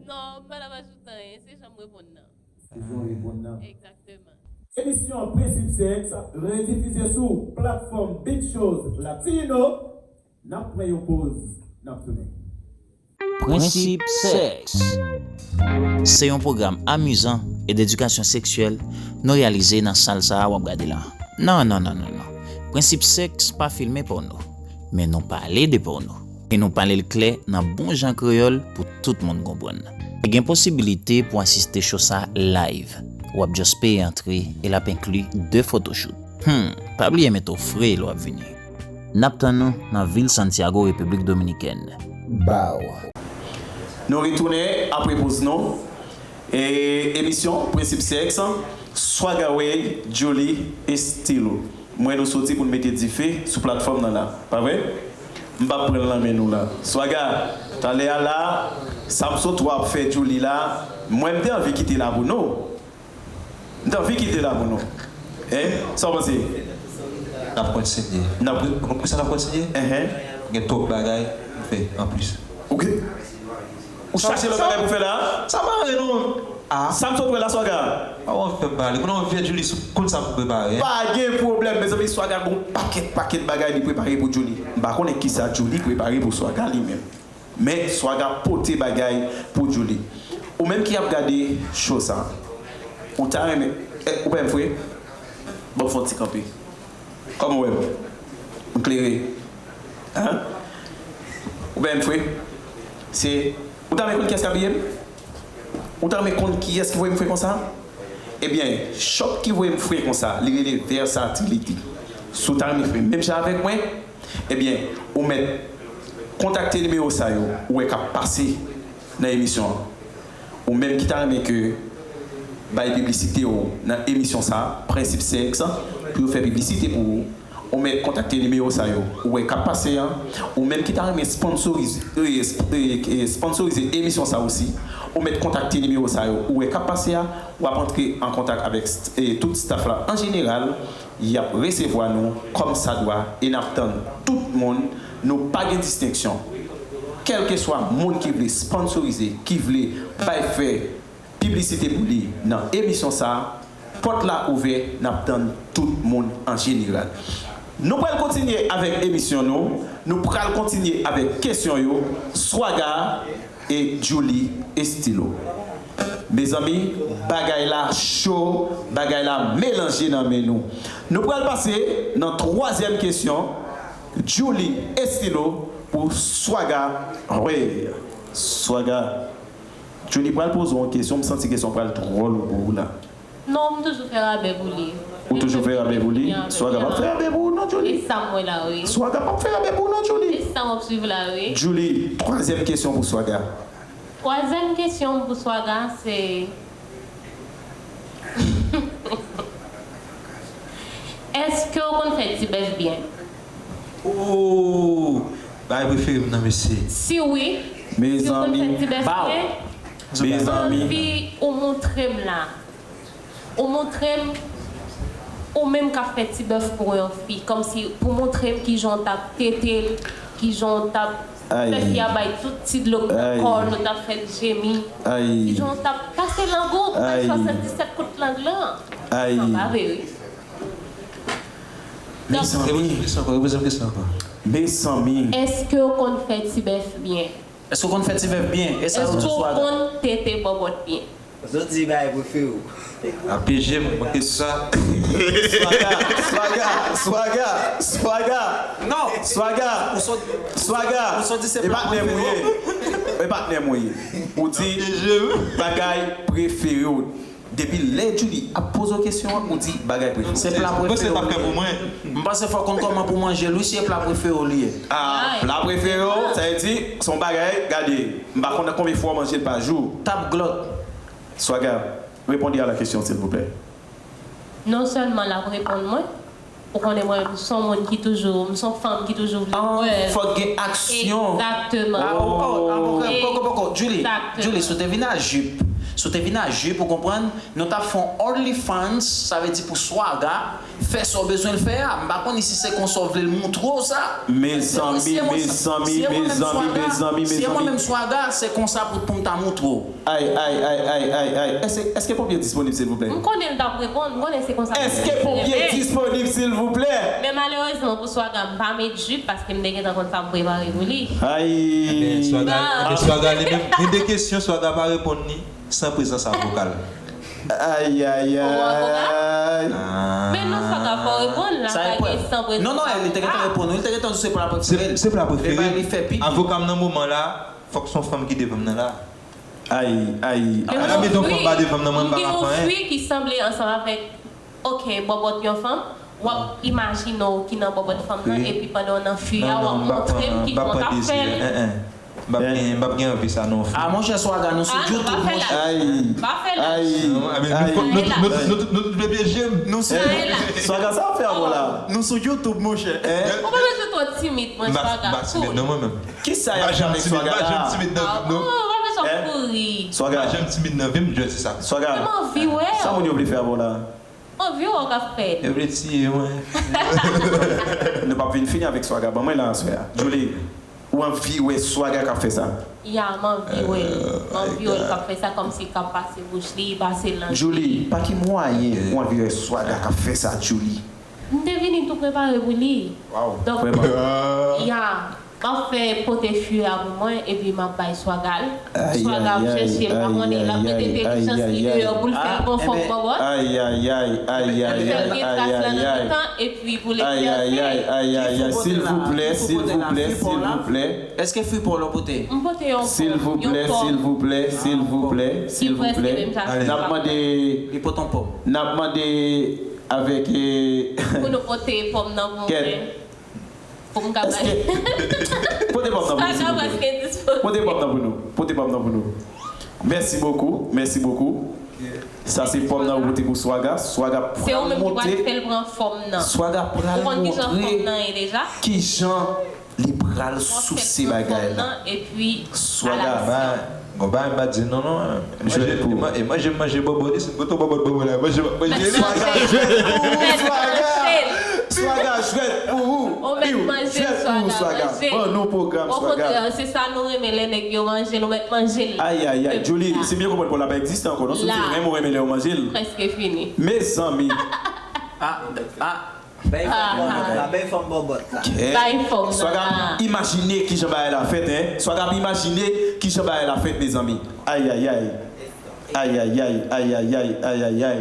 Non, m pa t ap ajoute anyen, se jan m reponn nan. Sezon reponn nan. Egzakteman. Emisyon Prensip Sèks redifize sou platfòm Big Shows Latino. N ap pran yon poz, n ap tounen. Prensip Sèks. Se yon pwogram amizan e dedikasyon seksyèl nou reyalize nan sal sa a w ap gade la. Non, non, non, non, non. Prensip Sèks pa filme pòno, men nou pale de pòno. E nou pale l klè nan bon jan kreyòl pou tout moun konprann. Gen posibilite pou asiste cho sa live. W ap just peye antre e l ap enkli de photoshoot. Hmm, pa bliye mete w fre lè w ap vini. N ap tann nou nan vil Santiago, Repiblik Dominikèn. Baw. Nou retounen apre poz nou. E, emisyon Prensip Sèks, Swaga Way, Julie e Stylo. M wè nou soti pou n mete dife sou platfòm nan la, pa vre? M p ap pran l nan men nou la. Swaga, talè a la, sa m sot wè w ap fè Djouly la, mwen m te anvi kite la pou nou. M te anvi kite la pou nou. Hein? Sa w panse? N ap kontinye. N ap. Ou konprann sa n ap kontinye? Enhen. Gen twòp bagay pou fè anplis. Ok. Ou chache lòt bagay pou fè la? Sa pa anyen non. Ah. Sa m sot wè la, Swaga. Pa w fè m pale. Kounye a w fè Julie sou konn sa pou prepare. Pa gen pwoblèm, mezanmi, Swaga gon pakèt, pakèt bagay li prepare pou Julie. M pa konnen kisa Julie prepare pou Swaga li menm. Men Swaga pote bagay pou Julie. Ou menm ki ap gade show sa, ou ta renmen, eh, ou pa renmen fwe? Bon, fè yon ti kanpe. Kòman w wè m? M klere? Hein? Ou pa renmen fwe? Se, ou ta renmen konn kiyès k abiye m? Ou ta renmen konn kiyès ki voye m fwe konsa? Ebyen, chòp ki voye m fwe konsa, li rele vèsatilite. Si w ta renmen fwe menm jan avèk mwen, ebyen, ou mèt kontakte nimewo sa yo ou wè k ap pase nan emisyon an. Ou menm ki ta renmen ke bay piblisite w nan emisyon sa, Prensip Sèks, pou yo fè piblisite pou ou, ou mèt kontakte nimewo sa yo ou wè k ap pase an. Ou menm ki ta renmen sponsorize, e, sp-, e, e, sponsorize emisyon sa osi, ou mèt kontakte nimewo sa yo ou wè k ap pase a, w ap antre an kontak avèk st-, e, tout staff la an jeneral, y ap resevwa nou kòm sa dwa e n ap tann tout moun, nou pa gen distenksyon. Kèlkeswa moun ki vle sponsorize, ki vle bay fè piblisite pou li nan emisyon sa, pòt la ouvè, n ap tann tout moun an jeneral. Nou pral kontinye avèk emisyon nou, nou pral kontinye avèk kesyon yo, Swaga e Julie Estilo. Mezanmi, bagay la cho, bagay la melanje nan men nou. Nou pral pase nan twazyèm kesyon, Julie Estilo pou Swaga Ray. Swaga, Julie pral poze w yon kesyon, m santi kesyon pral dwòl pou ou la. Non, m toujou fè rabè pou li. Ou toujou fè rabè pou li? Swaga p ap fè rabè pou ou non, Julie. E sa m wè la, wi. Swaga p ap fè rabè pou ou non, Julie. E sa m ap swiv la, wi. Julie, twazyèm kesyon pou Swaga. Twazyèm kesyon m pou Swaga, se, èske w konn fè ti bèf byen? Ooh, bagay prefere m nan, mesye. Si wi, si w konn fè ti bèf byen, m anvi ou montre m la. Ou montre m, ou menm k ap fè ti bèf pou yon fi, kòmsi pou montre m kijan w t ap tete l, kijan w t ap fè fi a bay tout ti dlo k nan kò l, w t ap fè l jemi, kijan w t ap pase lang ou pou bay swasanndisèt kout lang lan. Sa pa vre, wi. Mezanmi. Repoze m kesyon ankò, repoze m kesyon ankò. Mezanmi. Èske w konn fè ti bèf byen? Èske w konn fè ti bèf byen? E sa yo di Swaga. Èske w konn tete bòbòt byen? Zot di bagay prefere w. A P G m, manke sa. Swaga, Swaga, Swaga, Swaga. Non. Swaga, ou sot, Swaga. Ou sot di se pla prefere w. E patnè m ou ye. E patnè m ou ye. Ou di bagay prefere w. Depi lè Julie ap poze w kesyon an, ou di bagay prefere w. Se pla prefere w. Mwen se t ap fè pou mwen. M panse fò w konn kòman pou manje l, wi, si e pla prefere w li ye. Ah, pla prefere w, sa vle di, se yon bagay, gade, m pa konn konbyen fwa w manje l pa jou. Tap glòt. Swaga, répondez à la question, s'il vous plaît. Non sèlman l ap reponn mwen, ou konnen mwen, m se yon moun ki toujou, m se yon fanm ki toujou vle wè. Fòk gen aksyon. Egzakteman. Ah, oh, oh, ah, poko, poko, poko. Julie, Julie, si w te vin a jip, si w te vin a jip, ou konprann, nou t ap fè yon OnlyFans, sa vle di pou Swaga, fè sa w bezwen l fè a. M pa konn si se konsa w vle l montre w sa. Mezanmi, mezanmi, mezanmi, mezanmi, mezanmi. Si e mwen menm Swaga, se konsa pou, pou m ta montre w. Ay, ay, ay, ay, ay, ay. Èske, èske ponpye disponib, silvouplè? M konnen l t ap reponn, m konnen se konsa. Èske ponpye disponib, silvouplè? Men malerezman pou Swaga, m pa met jip paske m te gentan konn sa m prepare pou li. Ay. Ebyen, Swaga, ebyen, Swaga li menm, gen de kesyon Swaga pa reponn li san prezans avoka l. Ay, ay, ay. Ou avoka? Ah. Men non, Swaga, fò w reponn la, pa gen san prezans avoka. Non, non, li te gentan reponn, wi, li te gentan di se pla prefere l. Se, se pla prefere l. Avoka m nan moman la, fòk se yon fanm ki devan m nan la. Ay, ay, ay. Ala mete yon fanm ba devan m nan, mwen m pa ka fè anyen. M gen yon fi ki sanble ansanm avèk, ok, bòbòt yon fanm, w ap imajine w ki nan bòbòt fanm nan, epi pandan w nan fi a, w ap montre m kijan w t ap fè l. M p ap gen, m p ap gen anvi sa non, fi. Ah, monchè, Swaga, nou sou YouTube, monchè. Ay, ay, ay. Nou tout vle pyeje m. Nou sou Swaga, sa w ap fè avè w la? Nou sou YouTube, monchè. Ou pa bezwen twò timid, mwen, Swaga. M pa timid non, mwen menm. Kisa y ap fè avèk Swaga la? M pa janm timid, m pa janm timid nan vi m, non. Swaga. M pa janm timid nan vi m, jodi sa. Swaga. Sa moun yo vle fè avè w la? Anvi w ap fè. Yo vle tiye mwen. Nou p ap vin fini avèk Swaga. Ban mwen la aswè a. Julie. Ou anvi wè Swaga k ap fè sa? Ya, m anvi wè l. M anvi wè l k ap fè sa kòmsi k ap pase bouch li, pase lang li. Djouly, pa ki mwayen ou anvi wè Swaga k ap fè sa, Djouly? M te vini tou prepare pou li. Donk, ya, m ap fè pote fwi a pou mwen, epi m ap bay Swaga l. Swaga ap chèche l, m pa konnen, l ap mete entèlijans li deyò pou l fè l gon fòm bòbòt. Ayayay, ayayay, ayayay. Pou l fè l gen tras la nan mitan, epi pou l egzèse. Ayayay, ayayay, silvouplè, silvouplè, silvouplè. Èske fwi pa w la w pote? M pote yon pòm, yon pòm. Silvouplè, silvouplè, silvouplè, silvouplè. N ap mande, n ap mande avèk, eh, pou nou pote pòm nan pou mwen. Pou m ka bay. Pote pòm nan pou nou, silvouplè. Pote pòm nan pou nou. Pote pòm nan pou nou. Merci beaucoup. Merci beaucoup. Sa se pòm nan ou pote pou Swaga. Swaga pral montre. Se ou menm ki pral fè l pran fòm nan. Swaga pral montre kijan li pral souse bagay la. Swaga. Gon bagay m pa di non, non. Jwèt pou ou. E manje, manje bòbòt li, si m poto bòbòt ban mwen la, manje, manje li. Swaga, jwèt pou ou, Swaga. Swaga, jwèt pou ou. Ou mèt manje l, Swaga, manje l. Ban nou pwogram, Swaga. Okontrè, se sa nou renmen, lè nèg yo manje l, ou mèt manje l. Ayayay, Djouly, si m byen konprann, pòm la pa egziste ankò, non? Si w di renmen, ou renmen lè yo manje l. Prèske fini. Mezanmi. Ah, ah. Bay fòm bòbòt la, bay fòm bòbòt la. Bay fòm nan. Swaga ap imajine kijan bagay la fèt, en. Swaga ap imajine kijan bagay la fèt, mezanmi. Ayayay. Ayayay, ayayay, ayayay.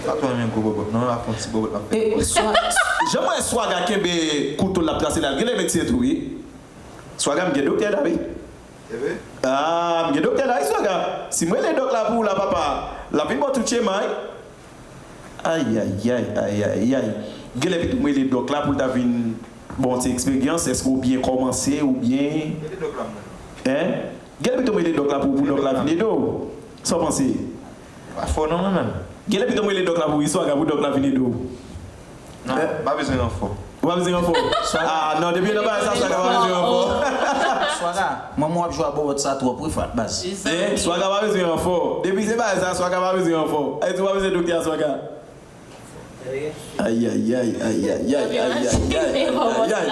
Pa twò renmen gwo bòbòt, non, la fè yon ti bòbòt la fè. E, Swa-, jan m wè Swaga kenbe kouto l ap trase la, l genlè met sent tou, wi. Swaga, m gen doktè la, wi. Ah, m gen doktè la, wi, Swaga. Si m rele dòk la pou ou la, papa, l ap vin ba w tout chema, wi. Ayayay, ayayay. Genlè pito m rele dòk la pou l ta vin ba w ti eksperyans, èske w byen kòmanse oubyen. Rele dòk la, mwen. Hein? Genlè pito m rele dòk la pou, pou dòk la vin ede w. Sa w panse? Pa fò non, mwen menm. Genlè pito m rele dòk la pou wi, Swaga, pou dòk la vin ede w. Non, pa bezwen ranfò. Ou pa bezwen ranfò? Ah, non, depi nan bagay sa, Swaga pa bezwen ranfò. Swaga, manman w ap jwe a bòbòt sa twòp, wi, fwa, baz. Eh, Swaga pa bezwen ranfò. Depi se bagay sa, Swaga pa bezwen ranfò. Ay, ou pa bezwen doktè a, Swaga. Ayayay, ayayay, ayayay, ayayay.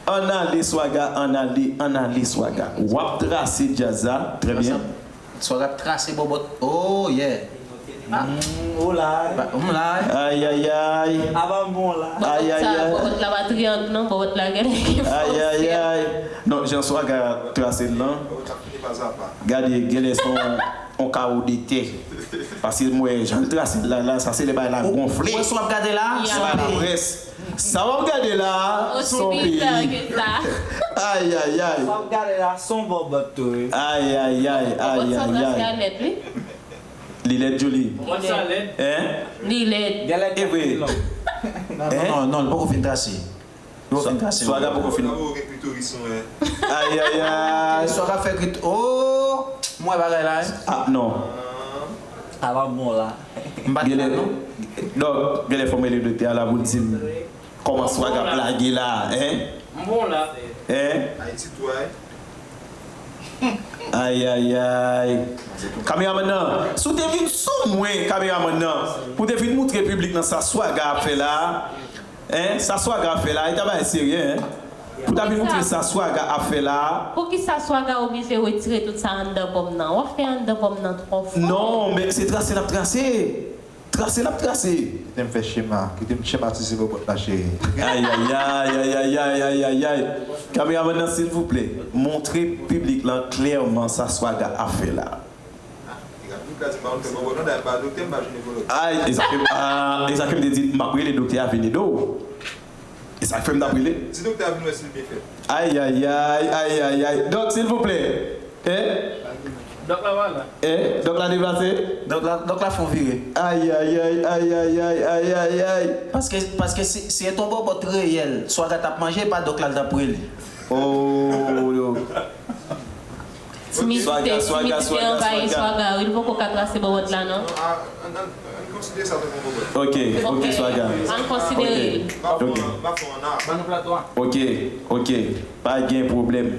Ann ale, Swaga, ann ale, ann ale, Swaga. W ap trase djaz la, trè byen. Swaga ap trase bòbòt. Oh, yeah. Ah, mm, ou la. Ba, m la. Ayayay. Ava bon la. Ayayay. Bòbòt la pa triyang non, bòbòt la gen. Ayayay. Non, jan Swaga trase l lan. Gade, genlè se yon, yon kawo de tè. Paske m wè jan l trase l la, la, sa se lè bagay la gonfle. Ou wè sa w ap gade la? Se pa laprès. Sa w ap gade la, se yon peyi. Ayayay. Sa w ap gade la, se yon bòbòt tou, wi. Ayayay, ayayay. Li lèd, Djouly. Hein? Li lèd. E vre. Non, non, non, li poko fin trase. Yo fin kase. Swaga poko fin. Ayayay. Swaga fè krit. Oh, m wè bagay la, hein. Ah, non. Ava bon la. M pa t la, non. Dòk, genlè fò m rele doktè a la pou l di m kòman Swaga ap lage la, hein? M bon la. Hein? Ayayay. Kameramann nan, si w te vin sou mwen, kameramann nan, pou w te vin moutre piblik nan sa Swaga ap fè la, hein, sa Swaga ap fè la, e ta bagay serye, hein. Pou w ta vin moutre sa Swaga ap fè la. Poukisa Swaga oblije retire tout sa anndan pòm nan? W ap fè anndan pòm nan twò fò. Non, men se trase l ap trase. Trase l ap trase. Kite m fè chema. Kite m chematize bòbòt la, cheri. Ayayay, ayayay, ayayay. Kameramann nan, silvouplè, montre piblik lan klèman sa Swaga ap fè la. Ay, e sa ke, ah, e sa ke m te di, m ap rele doktè a vin ede w. E sa k fè m t ap rele. Di doktè a vin wè si l byen fèt. Ayayay, ayayay. Dòk, silvouplè. Eh? Dòk la pa la. Eh? Dòk la deplase? Dòk la, dòk la fè yon vire. Ayayay, ayayay, ayayay. Paske, paske si, si se te yon bòbòt reyèl, Swaga t ap manje, pa dòk la l t ap rele. Oh, yo. Timidite, timidite anvayi Swaga, wi, li poko ka trase bòbòt la, non. Ok, ok, Swaga. Ann konsidere l. Ok. Ok, ok. Pa gen pwoblèm.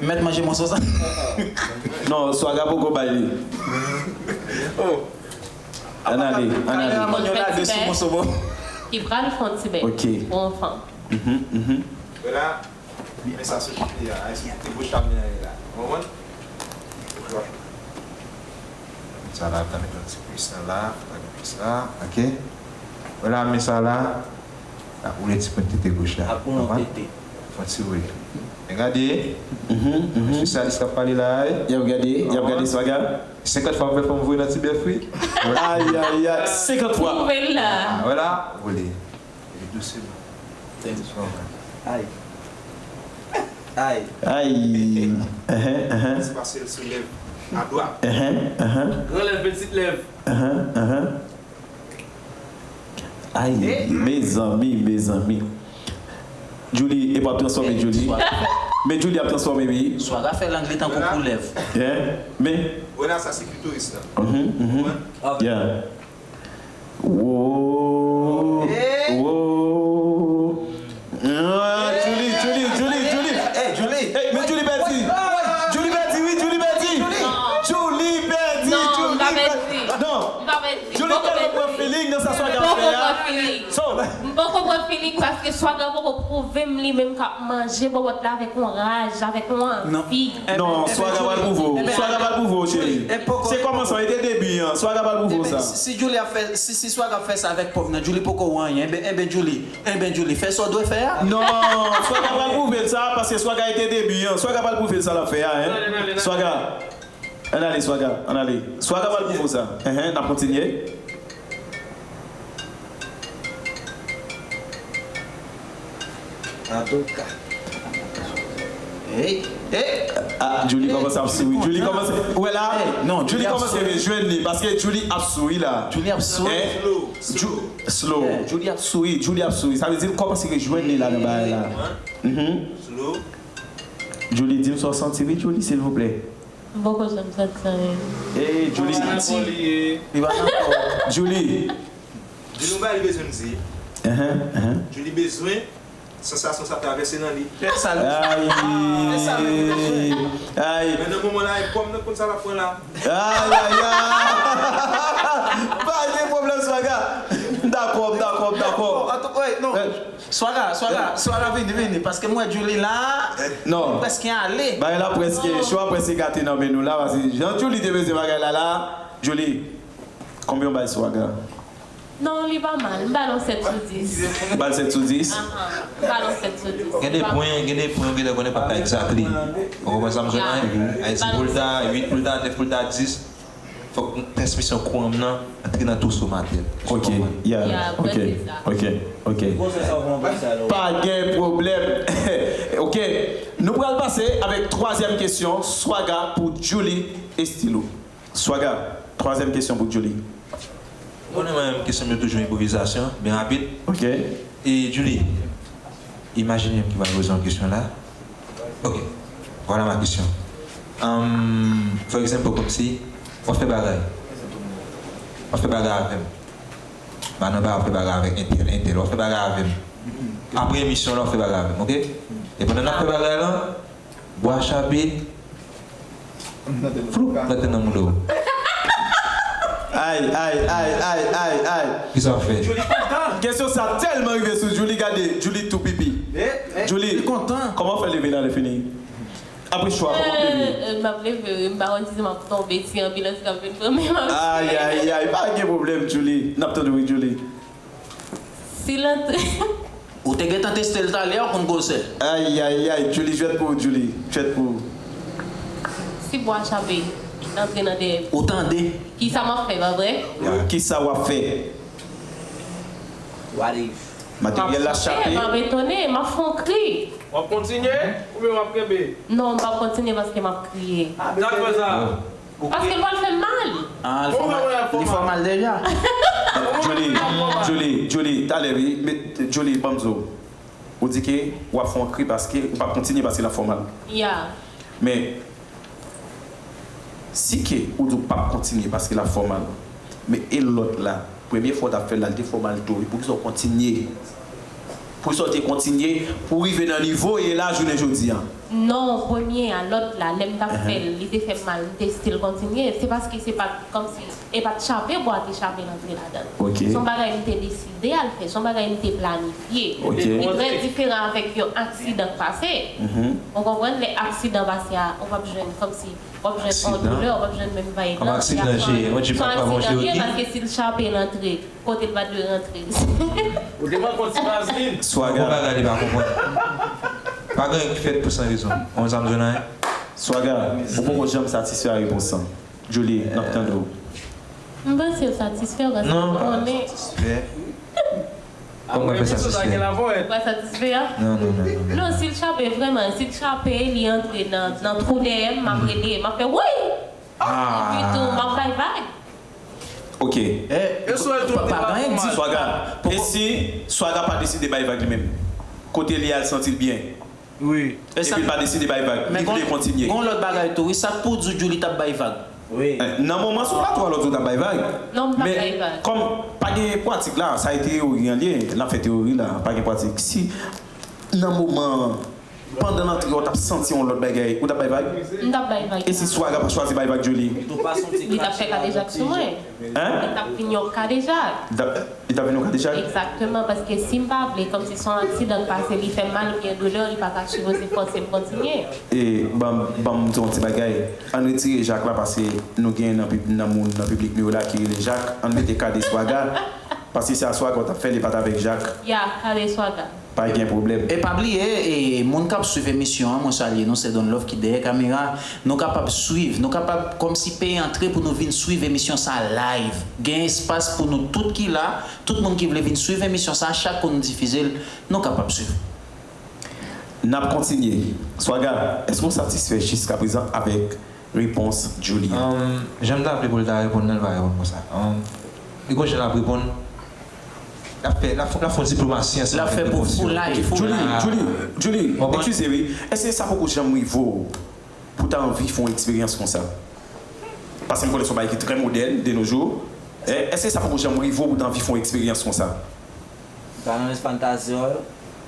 Mèt manje moso sa. Non, Swaga poko bay li. Oh. Ann ale, ann ale. Kameramann yo lage sou moso, bon. Ki pral fè yon ti bèk. Ok. Pou yon fanm. Mhm, mhm. Vwala. Men sa sou kote a, ay sou kote goch la, men la. Ou konprann? Sa la, ta met yon ti plis la, la, ta met plis la, ok. Vwala, men sa la, la woule ti pwen tete goch la. Ap woule yon tete. Fon ti woule. Men gade. Mhm, mhm. Espesyalis k ap pale la, wi. Y ap gade, y ap gade swaga. Senkant fwa m fè fanm voye nan ti bèf, wi. Ay, ay, ay, senkant fwa. Twouve l la. Ah, vwala, woule. Epi douseman. Ay. Ay. Ay. Enhen, enhen. Se pase l sou lèv adwat. Enhen, enhen. Gran lèv, pitit lèv. Enhen, enhen. Ay, mezanmi, mezanmi. Julie, e p ap transfòme Julie. Men Julie ap transfòme, wi. Swaga fè lang li tankou koulèv. Hein? Men. Vwala, sa se klitoris la. Mhm, mhm. Yeah. Wow. Wow. Ah, Julie, Julie, Julie, Julie. Hey, Julie. Hey, men Julie pèdi. Julie pèdi, wi, Julie pèdi. Julie pèdi, Julie pèdi. Non, m pa pèdi. Non. M pa pèdi. Julie tèlman pran feeling nan sa swaga ap fè a. So, m poko pran feeling paske swaga poko pwouve m li menm k ap manje bòbòt la avèk yon raj, avèk yon anvi. Non, swaga pral pwouve w. Swaga pral pwouve w, cheri. Se kòmansman, e te debi an. Swaga pral pwouve w sa. Si, si Julie ap fè, si, si swaga ap fè sa avèk pòv nan, Julie poko wè anyen. Enben, enben, Julie, enben, Julie, fè sa w dwe fè a. Non, swaga pral pwouve l sa, paske swaga e te debi an. Swaga pral pwouve l sa l ap fè a, hein. Swaga. Ann ale, swaga, ann ale. Swaga pral pwouve w sa. Enhen, n ap kontinye. Antouka. Hey, hey. Ah, Julie kòmanse ap souri. Julie kòmanse, ou wè la? Non, Julie kòmanse rejwenn li, paske Julie ap souri la. Julie ap souri. Slow, slow. Julie ap souri, Julie ap souri. Sa vle di l kòmanse rejwenn li la nan bagay la. Mhm. Julie, di m sa w santi, wi, Julie, silvouplè. M poko janm santi anyen. Ey, Julie. Li pa nan kò li ye. Li pa nan kò. Julie. Di nou bagay li bezwen di. Enhen, enhen. Julie bezwen sansasyon sa travèse nan li. Fè sa l. Ay. Fè sa l. Ay. Men nan moman la, e pòm nan konn sa l ap pran la. Ay, ay, ay. Pa gen pwoblèm, swaga. M dakò, m dakò, m dakò. Bon, antouka, non. Swaga, swaga, swaga, vini, vini, paske m wè Julie la, non. Li prèske ale. Bagay la prèske, cho a prèske gate nan men nou la, paske jan Julie te mete bagay la la, Julie, konbyen w bay swaga? Non, li pa mal, m ba l yon sèt sou dis. Ou ba l sèt sou dis? Ahan, m ba l yon sèt sou dis. Gen de pwen, gen de pwen, gen de pwen, pa exactly. Ou konprann sa m sot la? Ay, di pou l ta uit, pou l ta nèf, pou l ta dis. Fòk transmisyon kouran m nan antre nan twouso matèl. Ok, yeah, ok, ok, ok. Pa gen pwoblèm. Ok, nou pral pase avèk twazyèm kesyon, swaga pou Julie Estilo. Swaga, twazyèm kesyon pou Julie. Ou konnen mwen menm kesyon m yo toujou enpwovizasyon, byen rapid. Ok. E Julie, imajine m ki pral poze yon kesyon la. Ok, vwala ma kesyon. Anm, for example, kòmsi w ap fè bagay. W ap fè bagay avè m. Ba nan ba w ap fè bagay avèk entèl, entèl. W ap fè bagay avè m. Apre emisyon la, w ap fè bagay avè m, ok? E pandan n ap fè bagay la, bwa chape, floup, nan tèt nan mouda w. Ay, ay, ay, ay, ay, ay. Kisa w ap fè? Kesyon sa tèlman rive sou Julie, gade, Julie tou pipi. Julie, kòman w fè leve la lè fini? Apre cho a, kòman w leve? Euh, euh, m ap leve, wi, m pa konn si se m ap tonbe, si anbilans k ap vin pran m, men m ap... Ay, ay, ay, pa gen pwoblèm, Julie. N ap tande w, wi, Julie. Si l antre. Ou te gentan teste l talè a, ou konn gwosè. Ay, ay, ay, Julie, jwèt pou ou, Julie. Jwèt pou ou. Si bwa chape, l antre nan dèyè. Ou tande? Kisa m ap fè, pa vre? Kisa w ap fè? What if? Materyèl la chape. M ap etone, m ap fè yon kri. W ap kontinye oubyen w ap kenbe? Non, m p ap kontinye paske m ap kriye. Sa k fè sa? Paske l pral fè m mal. Ah, li fè w mal, li fè w mal deja. Julie, Julie, Julie, talè, wi, men, Julie, ban m di w. Ou di ke w ap fè yon kri paske, ou p ap kontinye paske l ap fè w mal. Yeah. Men, si ke ou di w p ap kontinye paske l ap fè w mal, men e lòt la, premye fwa w t ap fè l la, li te fè w mal tou, e poukisa w kontinye? Pou sa w te kontinye, pou w rive nan nivo w ye la jounen jodi a? Non, premye a, lòt la, lè m t ap fè l, li te fè m mal, m te still kontinye. Se paske se pa t kòmsi, e pa t chape bwa te chape l antre ladan l. Se yon bagay m te deside al fè, se yon bagay m te planifye. Li trè diferan avèk yon aksidan k pase. Ou konprann? Lè aksidan pase a, ou p ap jwenn kòmsi, w ap jwenn yon doulè, w p ap jwenn menm vayb lan. Se yon aksidan l ye, paske si l chape l antre kote l pa t dwe rantre. Ou te manke yon ti vazlin. Swaga. Gon bagay li pa konprann. Pa gen anyen ki fèt pou san rezon. Ou konn sa m di w la? Swaga, ou poko janm satisfè a repons lan. Julie, n ap tande w. M panse w satisfè paske m konnen. Non, m pa satisfè. Kòman mwen fè satisfè? Ou pa satisfè a? Non, non, non, non. Non, si l chape vrèman, si l chape, li antre nan, nan twou dèyè m, m ap rele, m ap fè wouyy! Epi tou, m ap bay vag. Ok. Swaga, e si Swaga pa deside bay vag li menm? Kote li al santi l byen. Epi l pa deside bay vag. Li vle kontinye. Gon lòt bagay tou wi, sa k pou di w Djouly t ap bay vag? Nan moman sou plato a lòt jou t ap bay vag. Men kòm pa gen pratik la, sa e teyori an li ye, n ap fè teyori la, pa gen pratik. Si nan moman an, pandan l antre a w t ap santi yon lòt bagay, ou t ap bay vag? M t ap bay vag. E si Swaga pa chwazi bay vag Djouly? Li t ap fè kadejak sou mwen. Hein? Li t ap vin yon kadejak. Li t ap vin yon kadejak? Egzakteman, paske si m pa vle, kòmsi se yon aksidan k pase, li fè m mal oubyen doulè, li pa ta sipoze fòse m kontinye. E ban m, ban m di w yon ti bagay. Ann retire Jak la, paske nou gen nan, nan moun nan piblik nou yo la ki rele Jak. Ann mete Kade Swaga, paske se a Swaga w t ap fè, li pa t avèk Jak. Ya, Kade Swaga. Pa gen pwoblèm. E pa bliye, e, moun k ap swiv emisyon an, mwen salye nou, se Don Love ki dèyè kamera. Nou kapab swiv, nou kapab kòmsi peye antre pou nou vin swiv emisyon sa live. Gen espas pou nou tout ki la, tout moun ki vle vin swiv emisyon sa, chak kou nou difize l, nou kapab swiv. N ap kontinye. Swaga, èske w satisfè jiskaprezan avèk repons Djouly an? Jan m ta vle pou l ta reponn nan, l pa reponn konsa. Li gon jan l ap reponn. L ap fè, l ap fè, l ap fè yon diplomasi ansanm avèk repons yo. Djouly, Djouly, Djouly, eskize wi. Èske sa poko janm rive w pou w ta anvi fè yon eksperyans konsa? Paske m konnen se yon bagay ki trè modèn de nos jours. Èske sa poko janm rive w pou w ta anvi fè yon eksperyans konsa? Sa nan lès fantazi w.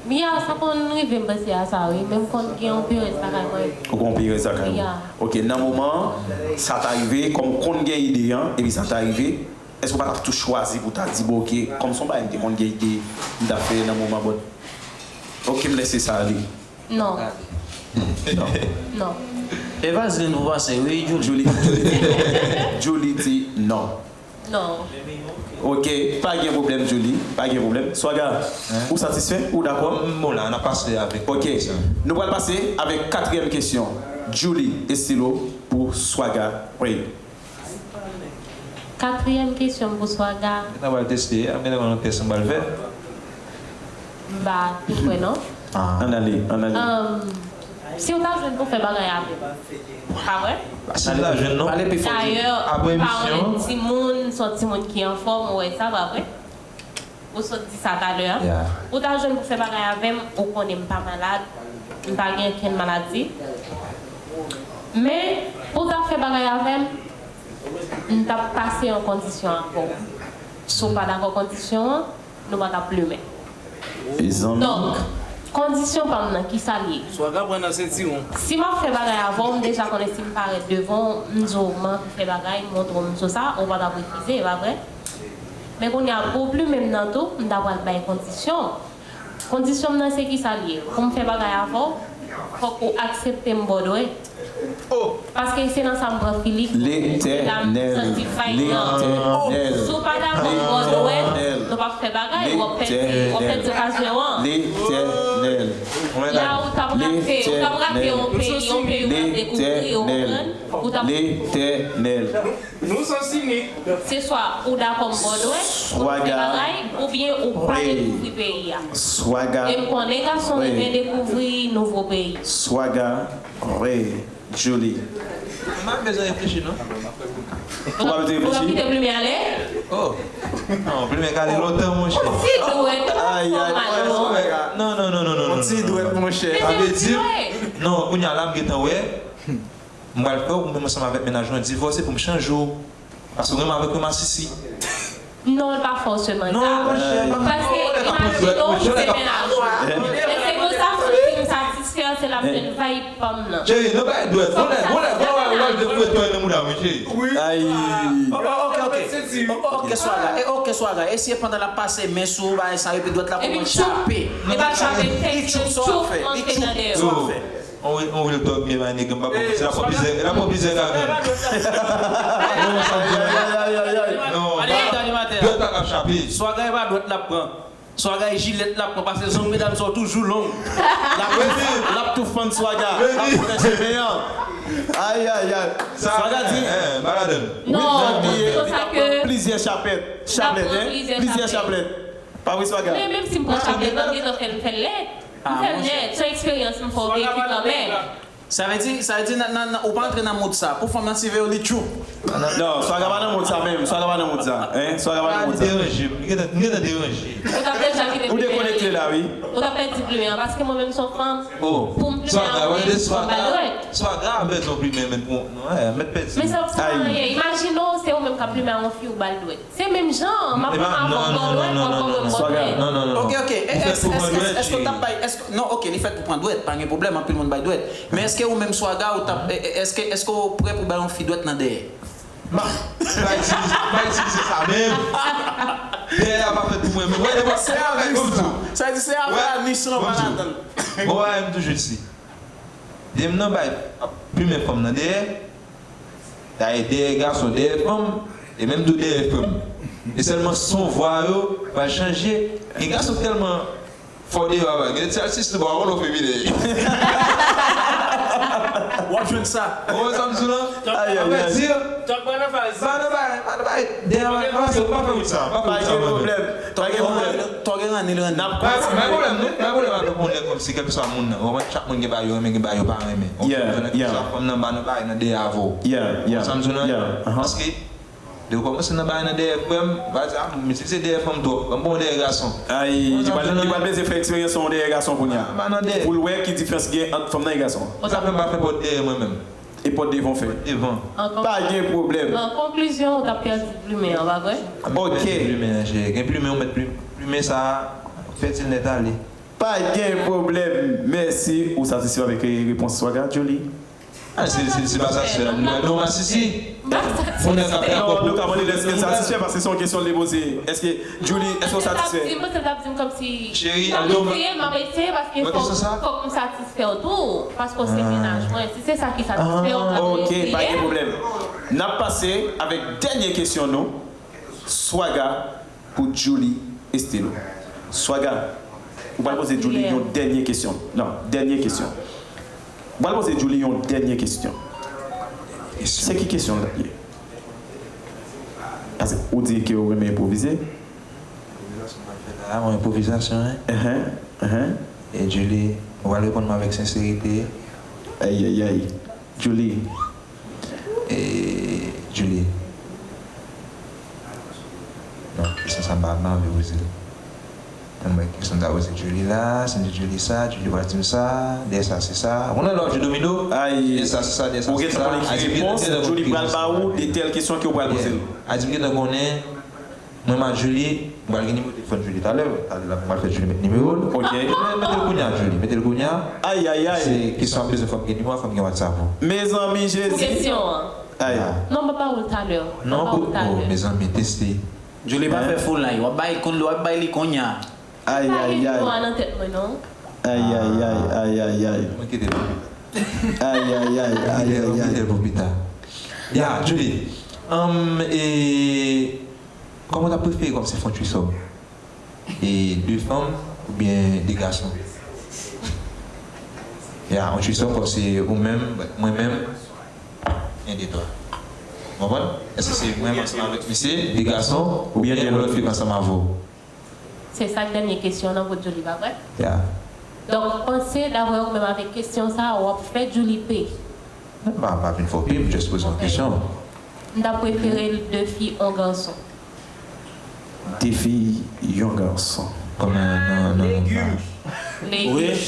Ya, sa konn rive m panse a sa wi, men m konn gen yon perèz lakay mwen. Ou gen yon perèz lakay ou? Ya. Ok, nan moman an, sa ta rive, kòm ou konn gen ide an, epi sa ta rive, èske ou pa t ap tou chwazi pou w ta di, bon, ok, kòm se yon bagay m te konn gen ide, m t ap fè nan moman, but, ok, m lèse sa ale? Non. Non. Non. E vazlin pou pase wi, Djouly. Djouly, Djouly di non. Djouly di non. Non. Ok, pa gen pwoblèm, Djouly. Pa gen pwoblèm. Swaga, ou satisfè? Ou dakò? M bon la, n ap pase avèk. Ok. Nou pral pase avèk katriyèm kesyon. Djouly, estilo pou Swaga Ray. Katriyèm kesyon m pou Swaga. Gentan pral teste, ap gentan konn yon tès m pral fè. M pa fin kwè non. Ann ale, ann ale. Si w ta jwenn pou fè bagay avè m, pa vre? Si m ta jwenn non. Dayè, ou pa yon timoun, se yon timoun ki anfòm, ou wè sa, pa vre? Ou sot di sa talè a. Ou ta jwenn pou fè bagay avè m, ou konnen m pa malad, m pa gen okenn maladi. Men, pou w ta fè bagay avè m, m t ap pase yon kondisyon avè w. Si w pa dakò kondisyon an, nou pa t ap limen. Donk, kondisyon pa m nan, kisa l ye? Swaga pran nan sentiwon. Si m ap fè bagay avè w, m deja konnen si m parèt devan w, m di w m anvi fè bagay, m montre w m sou sa, ou pa t ap refize, e pa vre? Men kounye a, pou w plimen m nan tou, m ta pral bay kondisyon. Kondisyon m nan se kisa l ye? Pou m fè bagay avè w, fòk ou aksepte m bòdwè. Paske se nan sa m pran Filip. Letènèl. Letènèl. Si w pa dakò m bòdwè, nou p ap fè bagay, w ap pèdi, w ap pèdi okazyon an. Letènèl. La ou t ap rape, ou t ap rape yon peyi, yon peyi w pral dekouvri, ou konprann? Ou t ap. Letènèl. Nou sansi ni. Se swa ou dakò m bòdwè pou nou fè bagay, oubyen ou pa dekouvri peyi a. Swaga. E m konnen gason renmen dekouvri nouvo peyi. Swaga Ray Djouly. M pa bezwen reflechi non. Ou pa bezwen reflechi? Ou ap kite plimen ale? Oh. Non, plimen ka ale lontan monchè. Ti dwèt ou fò mal non. Non, non, non, non, non. Ti dwèt monchè. Sa vle di, non, kounye a la m gentan wè. M pral fè w, ou menm ansanm avèk mennaj ou an, divòse pou m chanje w. Paske w renmen avèk yon masisi. Non, l pa fòseman sa. Paske imajine w se mennaj ou. E se konsa fanm ki m satisfè, se l ap jwenn vibe fanm nan. Cheri, nou bay dwèt. Bon lè, bon lè, bon lè, bon lè, de fouye twa nan mouda mwen, cheri. Ay. Ok, ok. Ok, Swaga. E ok, Swaga. Eseye pandan l ap pase men sou bagay sa, epi dwèt la kòmanse chape. Epi l ap chape, li tchoup, sa w ap fè? Li tchoup, sa w ap fè? On real, on real talk, me my nigga, m pa pran plizyè, m pa pran plizyè gagan. Non, sa m di. Ay, ay, ay, ay, ay. Non, dwèt la k ap chape. Swaga e pa dwèt l ap pran. Swaga e jilèt l ap pran, paske zong medam sa yo toujou long. L ap, l ap tou fann Swaga. L ap fè chemen an. Ay, ay, ay. Swaga di, eh, eh, pa ladan. Non, se konsa ke plizyè chapèt, chapèt, hein? Plizyè chapèt. Pa vre, Swaga? Men menm si m pran chapèt, m ap gentan fè l, fè l lèd. M fè l nèt, se yon eksperyans m fè w veki kanmenm. Sa vle di, sa vle di, nan, nan, nan, ou pa antre nan mood sa. Pou fanm nan siveye w, li tchou. Non, Swaga pa nan mood sa menm. Swaga pa nan mood sa. Hein? Swaga pa nan mood sa. Li deranje m. Li gentan, li gentan deranje. Ou t ap deja kite plimen an. Ou dekonekte la, wi. Ou t ap pèdi plimen an, paske mwen menm se yon fanm. Pou m plimen an, fò m ba l dwèt. Swaga bezwen plimen, men pou, non, eh, mèt pèdi. Men sa, sa pa anyen. Imajine w, se ou menm k ap plimen a yon fi, ou ba l dwèt. Se menm jan, m ap pran avè w, ban dwèt, w ap ban mwen dwèt. Non, non, non, non. Ok, ok. Èske, èske, èske w t ap bay, èske, non, ok, li fèt pou pran dwèt, pa gen pwoblèm, anpil moun bay dwèt. Men èske ou menm Swaga, ou t ap, èske, èske w prè pou bay yon fi dwèt nan dèyè? M pa itilize, m pa itilize sa menm. Dèyè a pa fèt pou mwen menm. Wè, se a nis lan. Sa vle di se a nis lan pa ladan l. Bon, wè, m toujou di. Dèyè m nan bay ap plimen fanm nan dèyè. Dayè, dèyè gason, dèyè fanm, e menm tou dèyè fanm. E sèlman son vwa yo pral chanje. Gen gason ki tèlman fò deyò a, gen ti atis li ba w, ou feminen. W ap jwenn sa. Ou wè sa m di w lan? Ay, ay, ay. Sa vle di, pa nan bay, pa nan bay, dèyè, pa, pa, pa fè wout sa, pa fè wout sa. Pa gen pwoblèm. Tògè ranni, ranni. N ap kontinye. Pa gen pwoblèm, non. Pa gen pwoblèm avèk yon nèg kòmsi, kèlkeswa moun nan. Ou konprann? Chak moun gen bagay yo renmen, gen bagay yo pa renmen. Ou konprann? Chak fanm nan ba nou bagay nan dèyè avè w. Ou konprann sa m di w lan? Paske, depi w kòmanse nan bagay nan dèyè frè m, pa di, ah, m itilize dèyè fanm twòp. Ban m pran yon dèyè gason. Ay, li pral, li pral bezwen fè eksperyans yon dèyè gason kounye a. Pou l wè ki diferans gen ant fanm nan e gason an. Sa fè m pa fè pòt dèyè mwen menm. E pòt devan w fè. Pòt devan. Pa gen pwoblèm. An konklizyon, ou t ap pèdi plimen an, pa vre? Ok. Plimen an, cheri. Gen plimen, ou mèt plim-, plimen sa a, fè ti nèt ale. Pa gen pwoblèm. Mèsi. Ou satisfè avèk, eh, repons Swaga, Julie? Ah, si, si, si pa satisfè, nou, nou masisi. Non, nou ka mande l èske l satisfè, paske se yon kesyon l te poze. Èske Julie, èske w satisfè? Mwen, se l t ap di m kòmsi. Cheri, m ap eseye, m ap eseye, paske fòk, fòk m satisfè w tou, paske w se mennaj mwen. Si se sa ki satisfè w, m ap eseye. Ok, pa gen pwoblèm. N ap pase avèk dènye kesyon nou, Swaga pou Julie Estelo. Swaga, ou pral poze Julie yon dènye kesyon. Non, dènye kesyon. Ou pral poze Julie yon dènye kesyon. Se ki kesyon l ap ye? Paske ou di ke ou renmen enpwovize. Enpwovizasyon m ap fè la, yon enpwovizasyon, hein? Enhen, enhen. E Julie, ou pral reponn mwen avèk senserite. Ay, ay, ay. Julie. E, Julie. Non, kesyon sa m pa, m pa anvi poze l. Mwen, kesyon m ta poze Julie la, si m di Julie sa, Julie pral di m sa, dèyè sa se sa. Ou konn lè w ap jwe domino? Ay, dèyè sa se sa, dèyè sa se sa. Ou gentan konnen ki repons Julie pral ba ou de tèl kesyon ke w pral poze l. A di m gentan konnen, mwen m a Julie, m pral gen nimewo telefòn Julie talè, talè la m pral fè Julie met nimewo l. Ok. Mete, mete l kounye a, Julie, mete l kounye a. Ay, ay, ay. Se kesyon ap bezwen fò m gen nimewo a, fò m gen WhatsApp ou. Mezanmi, Jezi. Pou kesyon an. Ay. Non, m ap ba ou l talè. M ap ba ou l talè. Mezanmi, teste. Julie pa fè foulay, w ap bay kounye, w ap bay li kounye a. Ay, ay, ay. Pa gen nimewo a nan tèt mwen, non. Ay, ay, ay, ay, ay, ay. Mwen kite l pou pita. Ay, ay, ay, ay, ay, ay. Mwen kite l pou pita. Ya, Julie. Anm, e, kòman w ta prefere kòmsi fè yon threesome? E de fanm oubyen de gason? Ya, yon threesome kòmsi ou menm, mwen menm, en, de, twa. Ou konprann? Èske se mwen menm ansanm avèk misye, de gason, oubyen de lòt fi ansanm avè w? Se sa k dènye kesyon nan pou Julie, pa vre? Ya. Donk, panse, daprè ou menm avèk kesyon sa a, w ap fè Julie pe. M pa, m pa vin fè w pe, m just poze yon kesyon. M ta prefere l de fi, yon gason. De fi, yon gason. Kòman nan, nan, nan, nan. Legim.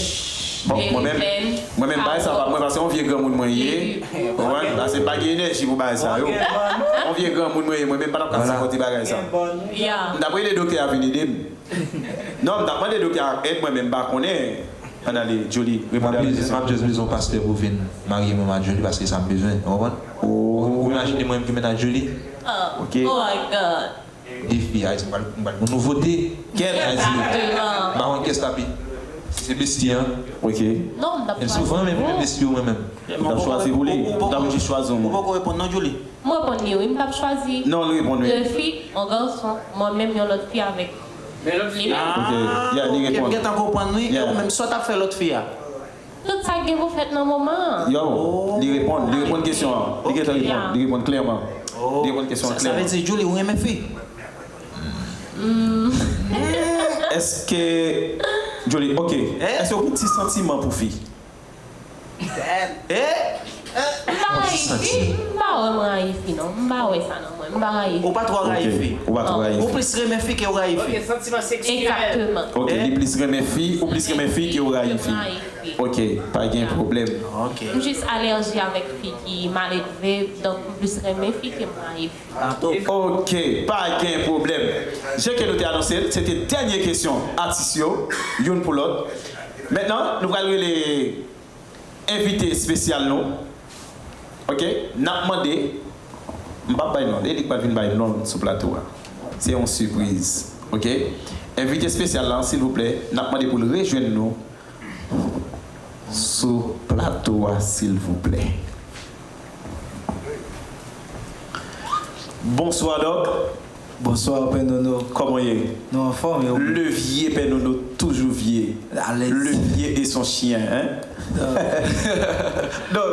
Bon, mwen menm, mwen menm bagay sa pa mwen, paske yon vye granmoun mwen ye. Ou konprann? Paske m pa gen enèji pou bagay sa yo. Yon vye granmoun mwen ye, mwen menm pa t ap ka sipòte bagay sa. M t ap rele doktè a vin ede m. Non, m t ap mande doktè a èd mwen, men m pa konnen. Ann ale, Joly, reponn a la kesyon. M ap just bezwen yon pastè pou vin marye mwen ak Joly, paske sa m bezwen. Ou konprann? Ou imajine mwen menm ki menaj Joly? Ok. Oh my God. Defi a, m pral, m pral pou nouvote. Kèt. Egzakteman. M pa konn kiyès t ap ye. Si se besti an. Ok. Non, m t ap chwazi. Menm si w vrèman renmen besti yo, mwen menm. Ou t ap chwazi pou li? Ou t ap jis chwazi yon moun? Ou poko reponn non, Joly. M reponn li wi, m t ap chwazi. Non, li reponn wi. De fi, yon gason, mwen menm yon lòt fi avèk li. Ok, yeah, li reponn. M gentan konprann wi. E ou menm, sa w t ap fè lòt fi a? Tout sa k gen pou fèt nan moman an. Yo, li reponn, li reponn kesyon an. Li gentan reponn, li reponn klèman. Li reponn kesyon an klèman. Sa vle di, Joly, ou renmen fi? Èske, Joly, ok. Èske ou gen ti santiman pou fi? M pa rayi fi, m pa wè m rayi fi non. M pa wè sa nan mwen, m pa rayi fi. Ou pa twò rayi fi? Ou pa twò rayi fi. Ou plis renmen fi ke w rayi fi? Ok, santiman seksyèl. Egzakteman. Ok, li plis renmen fi, ou plis renmen fi ke w rayi fi. Ok, pa gen pwoblèm. Ok. M jis alèji avèk fi ki maledve, donk m plis renmen fi ke m rayi fi. Ok, pa gen pwoblèm. Jan ke nou te anonse l, se te dènye kesyon atis yo, youn pou lòt. Mentnan, nou pral rele envite espesyal nou. Ok, n ap mande, m p ap bay non, e li k pral vin bay non sou plato a. Se yon sipriz. Ok, envite espesyal la, silvouplè, n ap mande pou l rejwenn nou sou plato a, silvouplè. Bonswa, Dòk. Bonswa, Pè Nono. Kòman w ye? Nou anfòm, e ou? Le vieux Pè Nono, toujou vye. Alèz. Le vieux et son chien, hein? Donk,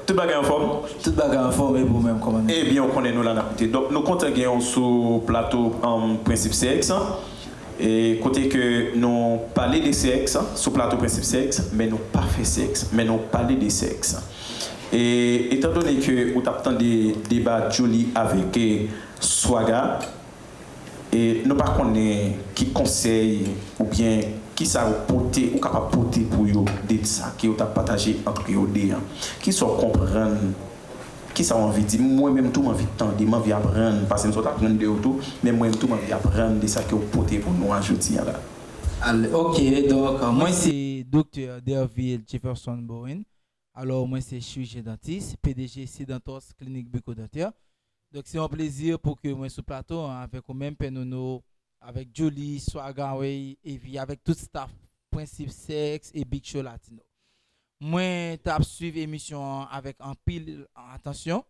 tout bagay anfòm? Tout bagay anfòm, e ou menm, kòman nou ye? Ebyen, ou konnen nou la n ap koute. Donk, nou kontan gen w sou plato, um, Prensip Sèks, hein? E kote ke nou pale de sèks sou plato Prensip Sèks, men nou pa fè sèks, men nou pale de sèks. E etandone ke ou t ap tande deba Joly avèk, e, Swaga, e nou pa konnen ki konsèy oubyen kisa ou pote, ou kapab pote pou yo de sa ke yo t ap pataje ant yo de an. Kisa w konprann? Kisa w anvi di? Mwen menm tou, m anvi tande, m anvi aprann, paske m sot aprann de ou tou, men mwen menm tou, m anvi aprann de sa ke w pote pou nou an jodi a la. Ale, ok, donk, mwen se Doktè Derville Jefferson Bowen. Alò, mwen se chirijyen dantis, P D G Sidantos Klinik Bucco Dentaire. Donk, se yon plezi pou ke mwen sou plato an avèk ou menm, Pè Nono, avèk Joly, Swagaway, epi avèk tout staff Prensip Sèks e Big Show Latino. Mwen t ap swiv emisyon an avèk anpil atansyon.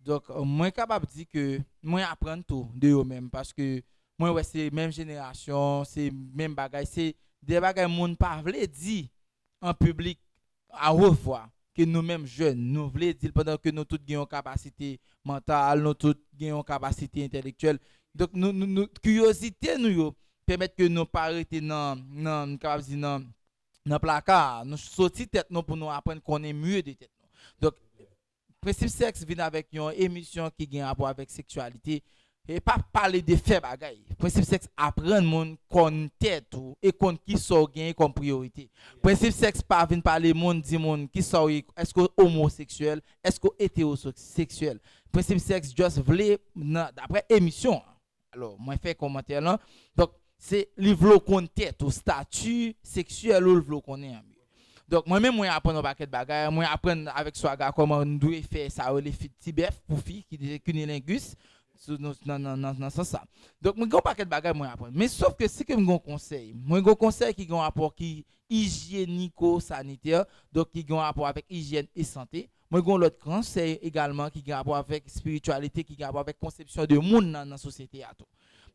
Donk, mwen kapab di ke mwen aprann tou de yo menm, paske mwen wè se menm jenerasyon, se menm bagay, se de bagay moun pa vle di an piblik a wo vwa, ke nou menm jèn, nou vle di l pandan ke nou tout gen yon kapasite mantal, nou tout gen yon kapasite entèlektyèl. Donk, nou, nou, nou, kiryozite nou yo pèmèt ke nou pa rete nan, nan, m kapab di nan, nan plaka a. Nou soti tèt nou pou nou aprann konnen mye de tèt nou. Donk, Prensip Sèks vin avèk yon emisyon ki gen rapò avèk seksyalite. E pa pale de fè bagay. Prensip Sèks aprann moun konn tèt ou e konn kisa w genyen kòm priyorite. Prensip Sèks pa vin pale moun, di moun kisa w ye, èske w omoseksyèl, èske w etewoseksyèl. Prensip Sèks just vle, nan, daprè emisyon an. Alò, mwen fè kòmantè lan. Donk, se li vle w konn tèt ou, stati seksyèl ou, l vle w konnen an. Donk, mwen menm, mwen aprann yon pakèt bagay. Mwen aprann avèk Swaga kòman n dwe fè sa yo rele fit ti bèf pou fi ki te cunnilingus, sou, nan, nan, nan, nan, nan sans sa. Donk, mwen gen yon pakèt bagay mwen aprann. Men sòf ke si ke m gen yon konsèy, mwen gen yon konsèy ki gen yon rapò ki ijyeniko-sanitè, donk ki gen yon rapò avèk ijyèn e sante. Mwen gen yon lòt konsèy egalman ki gen rapò avèk espirityalite, ki gen rapò avèk konsepsyon de moun nan, nan sosyete a tou.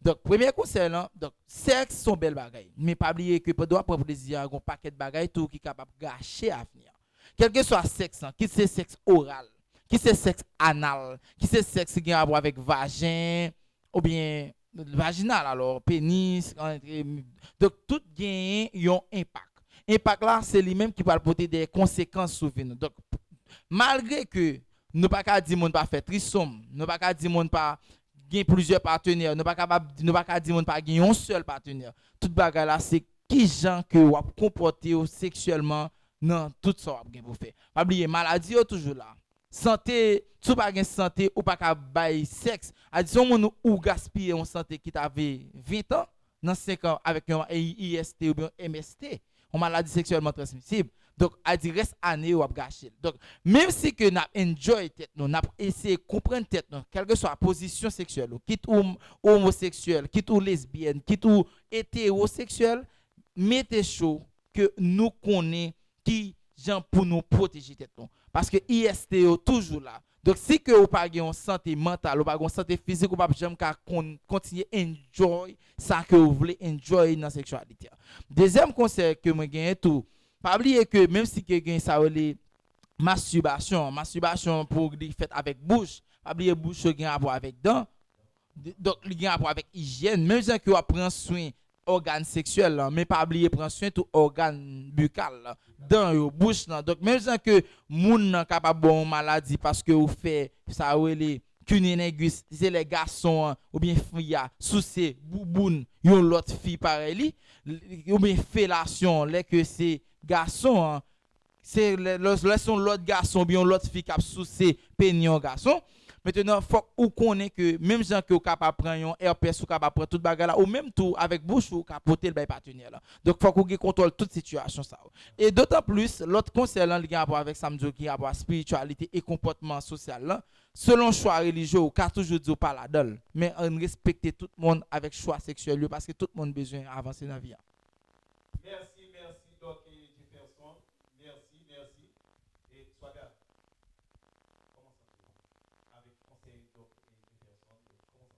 Donk, premye konsèy lan, donk, sèks se yon bèl bagay. Men pa bliye ke pandan w ap pran plezi a, gen yon pakèt bagay tou ki kapab gache avni an. Kèlkeswa sèks lan, kit se sèks oral, kit se sèks anal, kit se sèks ki gen rapò avèk vajen, oubyen vajinal, alò, penis, antre, donk, tout genyen yon enpak. Enpak la, se li menm ki pral pote de konsekans sou vi nou. Donk, malgre ke nou pa ka di moun pa fè trisòm, nou pa ka di moun pa gen plizyè patenè, nou pa kapab, nou pa ka di moun pa gen yon sèl patenè. Tout bagay la, se kijan ke w ap konpòte w seksyèlman nan tout sa w ap gen pou fè. Pa bliye, maladi yo toujou la. Sante, si w pa gen sante, ou pa ka bay sèks. A di, si yon moun ou gaspiye yon sante ki t ave ven tan, nan senk an avèk yon I S T oubyen yon M S T, yon maladi seksyèlman transmisib. Donk, a di rès ane yo w ap gache l. Donk, menm si ke n ap enjoy tèt nou, n ap eseye konprann tèt nou, kèlkeswa pozisyon seksyèl ou, kit ou omoseksyèl, kit ou lesbyèn, kit ou etewoseksyèl, mete cho ke nou konnen ki jan pou nou pwoteje tèt nou. Paske I S T yo toujou la. Donk, si ke ou pa gen yon sante mantal, ou pa gen yon sante fizik, ou p ap janm ka kon-, kontinye enjoy sa ke ou vle enjoy nan seksyalite a. Dezyèm konsèy ke mwen genyen tou, pa bliye ke menm si ke gen sa yo rele mastibasyon, mastibasyon pou li fèt avèk bouch, pa bliye bouch yo gen rapò avèk dan, de-, donk, li gen rapò avèk ijyèn. Menm jan ke w ap pran swen ògàn seksyèl lan, men pa bliye pran swen tou ògàn bikal lan, dan yo, bouch lan. Donk, menm jan ke moun nan kapab ba w yon maladi paske ou fè sa yo rele cunnilingus, se lè gason an oubyen fi a souse bouboun yon lòt fi parèy li, oubyen felasyon, lè ke se gason an, se lè, lè, lè se yon lòt gason oubyen yon lòt fi k ap souse peni yon gason. Mentenan, fòk ou konnen ke menm jan ke ou kapab pran yon herpès, ou kapab pran tout bagay la, ou menm tou avèk bouch ou, ou ka pote l bay patenè lan. Donk, fòk ou gen kontwòl tout sitiyasyon sa yo. E dotan plis, lòt konsèy lan, li gen rapò avèk sa m di w ki gen rapò a espirityalite e konpòtman sosyal lan. Selon chwa relijye, ou ka toujou di w pa ladan l. Men ann respekte tout moun avèk chwa seksyèl yo, paske tout moun bezwen avanse nan vi a. Mèsi, mèsi, Dòk Jefferson. Mèsi, mèsi. E Swaga, kòman w santi w avèk konsèy Dòk Jefferson? Kòman w santi w?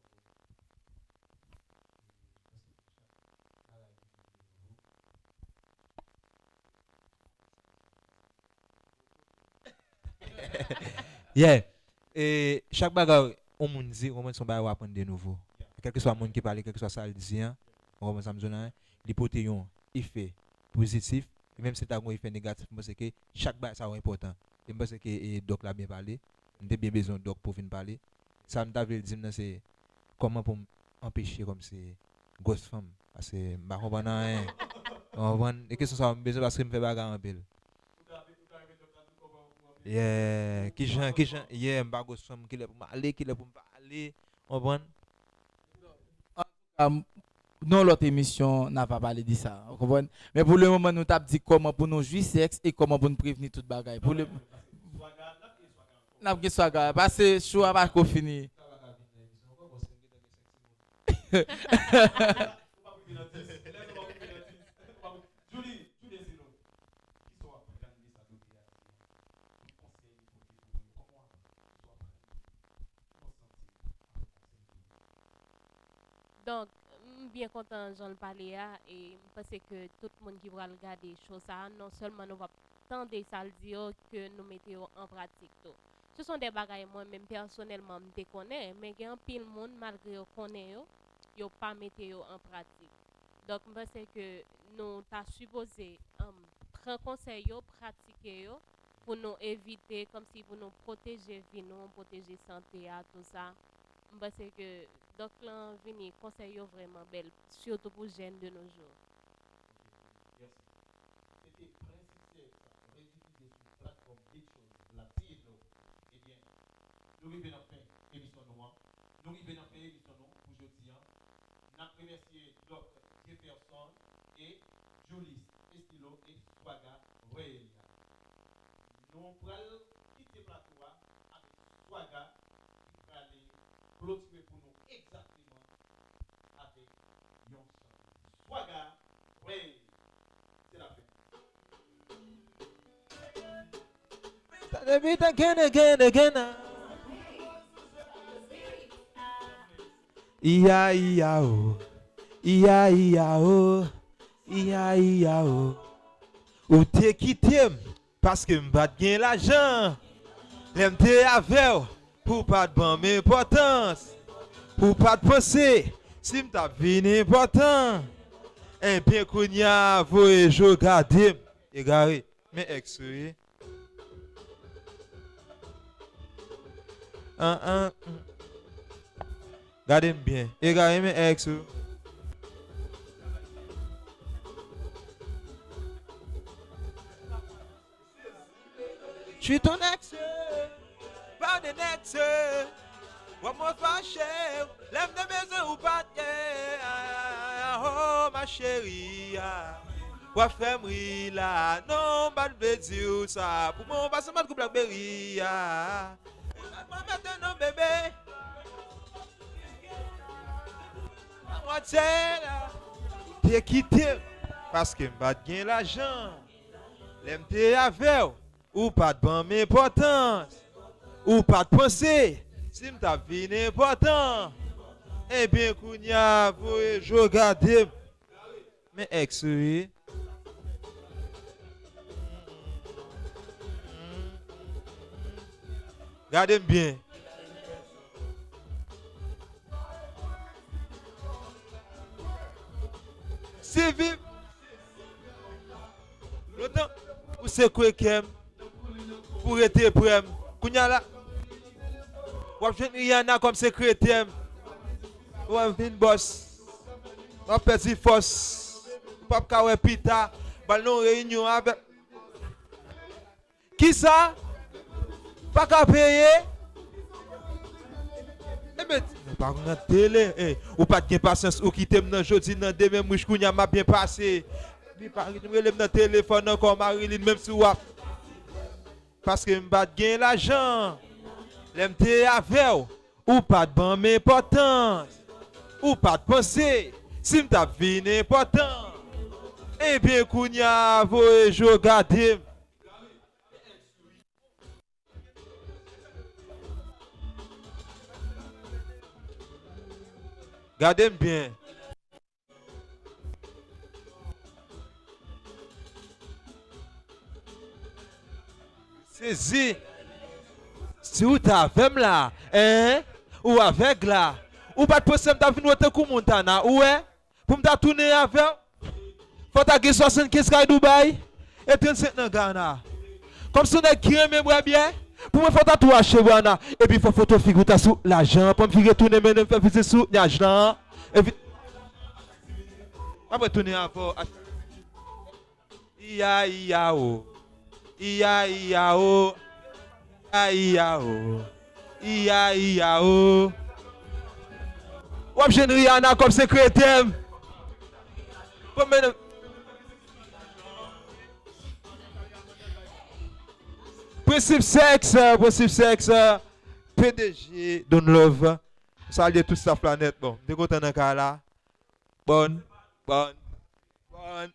Yeah. E chak bagay yon moun di, ou konprann, se yon bagay w aprann de nouvo. Kèlkeswa moun ki pale, kèlkeswa sa l di an, ou konprann sa m di w la, li pote yon efè pozitif. E menm si l ta gen yon efè negatif, m panse ke chak bagay sa yo enpòtan. E m panse ke, e, Dòk la byen pale. M te byen bezwen Dòk pou vin pale. Sa m ta vle l di m nan se kòman pou m anpeche kòmsi gwòs fanm. Paske m pa konprann anyen. Ou konprann? E kesyon sa yo m bezwen paske m fè bagay anpil. Yeah, kijan, kijan, yeah, m pa gwòs fanm, kilè pou m ale, kilè pou m pa ale, konprann? Antouka, nan yon lòt emisyon, n a va pale de sa, ou konprann? Men pou le moman, nou t ap di kòman pou nou jwi sèks e kòman pou nou prevni tout bagay. Pou le, n ap gen swaga. Pase show a pa ko fini. Ou pa pou vin nan dis. Lè nou pa pou vin nan dis. Ou pa pou, Julie, Julie, se nou. Kisa w ap gade sa doki a? Ki konsèy li pote pou nou? Kòman w ap, kisa w ap gade? Kòman w santi w avèk konsèy li? Donk, m byen kontan jan l pale a, e m panse ke tout moun ki pral gade show sa a, non sèlman nou p ap tande sa l di yo, ke nou mete yo an pratik tou. Se son de bagay mwen menm pèsonèlman m te konnen, men gen anpil moun, malgre yo konnen yo, yo pa mete yo an pratik. Donk, m panse ke nou ta sipoze, um, pran konsèy yo, pratike yo, pou nou evite, kòmsi pou nou pwoteje vi nou, pwoteje sante a, tou sa. M panse ke Dòk lan vini, konsèy yo vrèman bèl, sitou pou jèn de nos jours. Ok, mèsi. Se te prensip seri sa, redifize sou platfòm Big Shows Latino. Ebyen, nou rive nan fen emisyon nou an. Nou rive nan fen emisyon nou pou jodi an. N ap remèsye Dòk Jefferson e Julius Estilo e Swaga Royelia. Nou pral kite plato a avèk Swaga ki prale klotire pou nou egzakteman avèk yon chante. Swaga, Royelia. Se lafen. Beat again, again, again. Iya, iya, oh. Iya, iya, oh. Iya, iya, oh. Ou te kite m paske m pa t gen lajan. Lè m te avè w, pou w pa t ban m enpòtans. Pou w pa t panse si m t ap vin enpòtan. Enben, kounye a, voye je w gade m. Egare. Men èks ou ye. An, an, mm. Gade m byen. Egare, men èks ou. Tu ton ex, pa de next. W ap mwen fache, lè m te bezwen ou pa t ye. Oh, ma chérie, ah. W ap fè m ri la. Non, m pa t vle di w sa. Pou mwen, w pa sanble ak Blackberry, ah. Mwen mete non, bebe. Mwen te la. Te kite m, paske m pa t gen lajan. Lè m te avè w, ou pa t ban m enpòtans. Ou pa t panse si m t ap vin enpòtan. Ebyen, kounye a, voye je w gade m. Men ex ou ye. Gade m byen. Siviv. Lontan ou sekwe kè m pou rete prè m. Kounye a la, w ap jwenn Rihanna kòm sekretè m. W ap vin bòs. W ap pèdi fòs. Ou p ap ka wè pita. Ba l nan yon reyinyon avèk. Kisa? Pa ka peye? Ebyen, ti nèg pa konn nan tele. Eh, ou pa t gen pasyans, ou kite m nan jodi, nan demen, m rich kounye a, m ap byen pase. Li pa rele m nan telefòn ankò, Marilyn, menm si w ap. Paske m pa t gen lajan. Lè m te avè w, ou pa t ban m enpòtans. Ou pa t panse si m t ap vin enpòtan. Ebyen, kounye a, voye je w gade m. Gade m byen. Sezi. Si w t avè m la, en, ou avèg la. Ou pa t panse m t ap vin wè tankou Montana, ou wè? Pou m ta tounen avè w, fò w ta gen swasannkenz kay Dubai e trannsenk nan Ghana. Kòm se yon nèg ki renmen bwè byè, pou mwen fò w ta tou achte bwana. Epi fò foto figi w ta sou lajan an, pou m vire tounen mennen m fè vizit sou nyaj lan. Epi, m ap retounen avè w. Iya, iya, o. Iya, iya, o. Iya, iya, o. Iya, iya, o. W ap jwenn Rihanna kòm sekretè m. Bon, men, Prensip Sèks, Prensip Sèks, P D G Don Love. Salye tout staff la nèt. Bon, m te kontan nan kay la. Bon, bon, bon.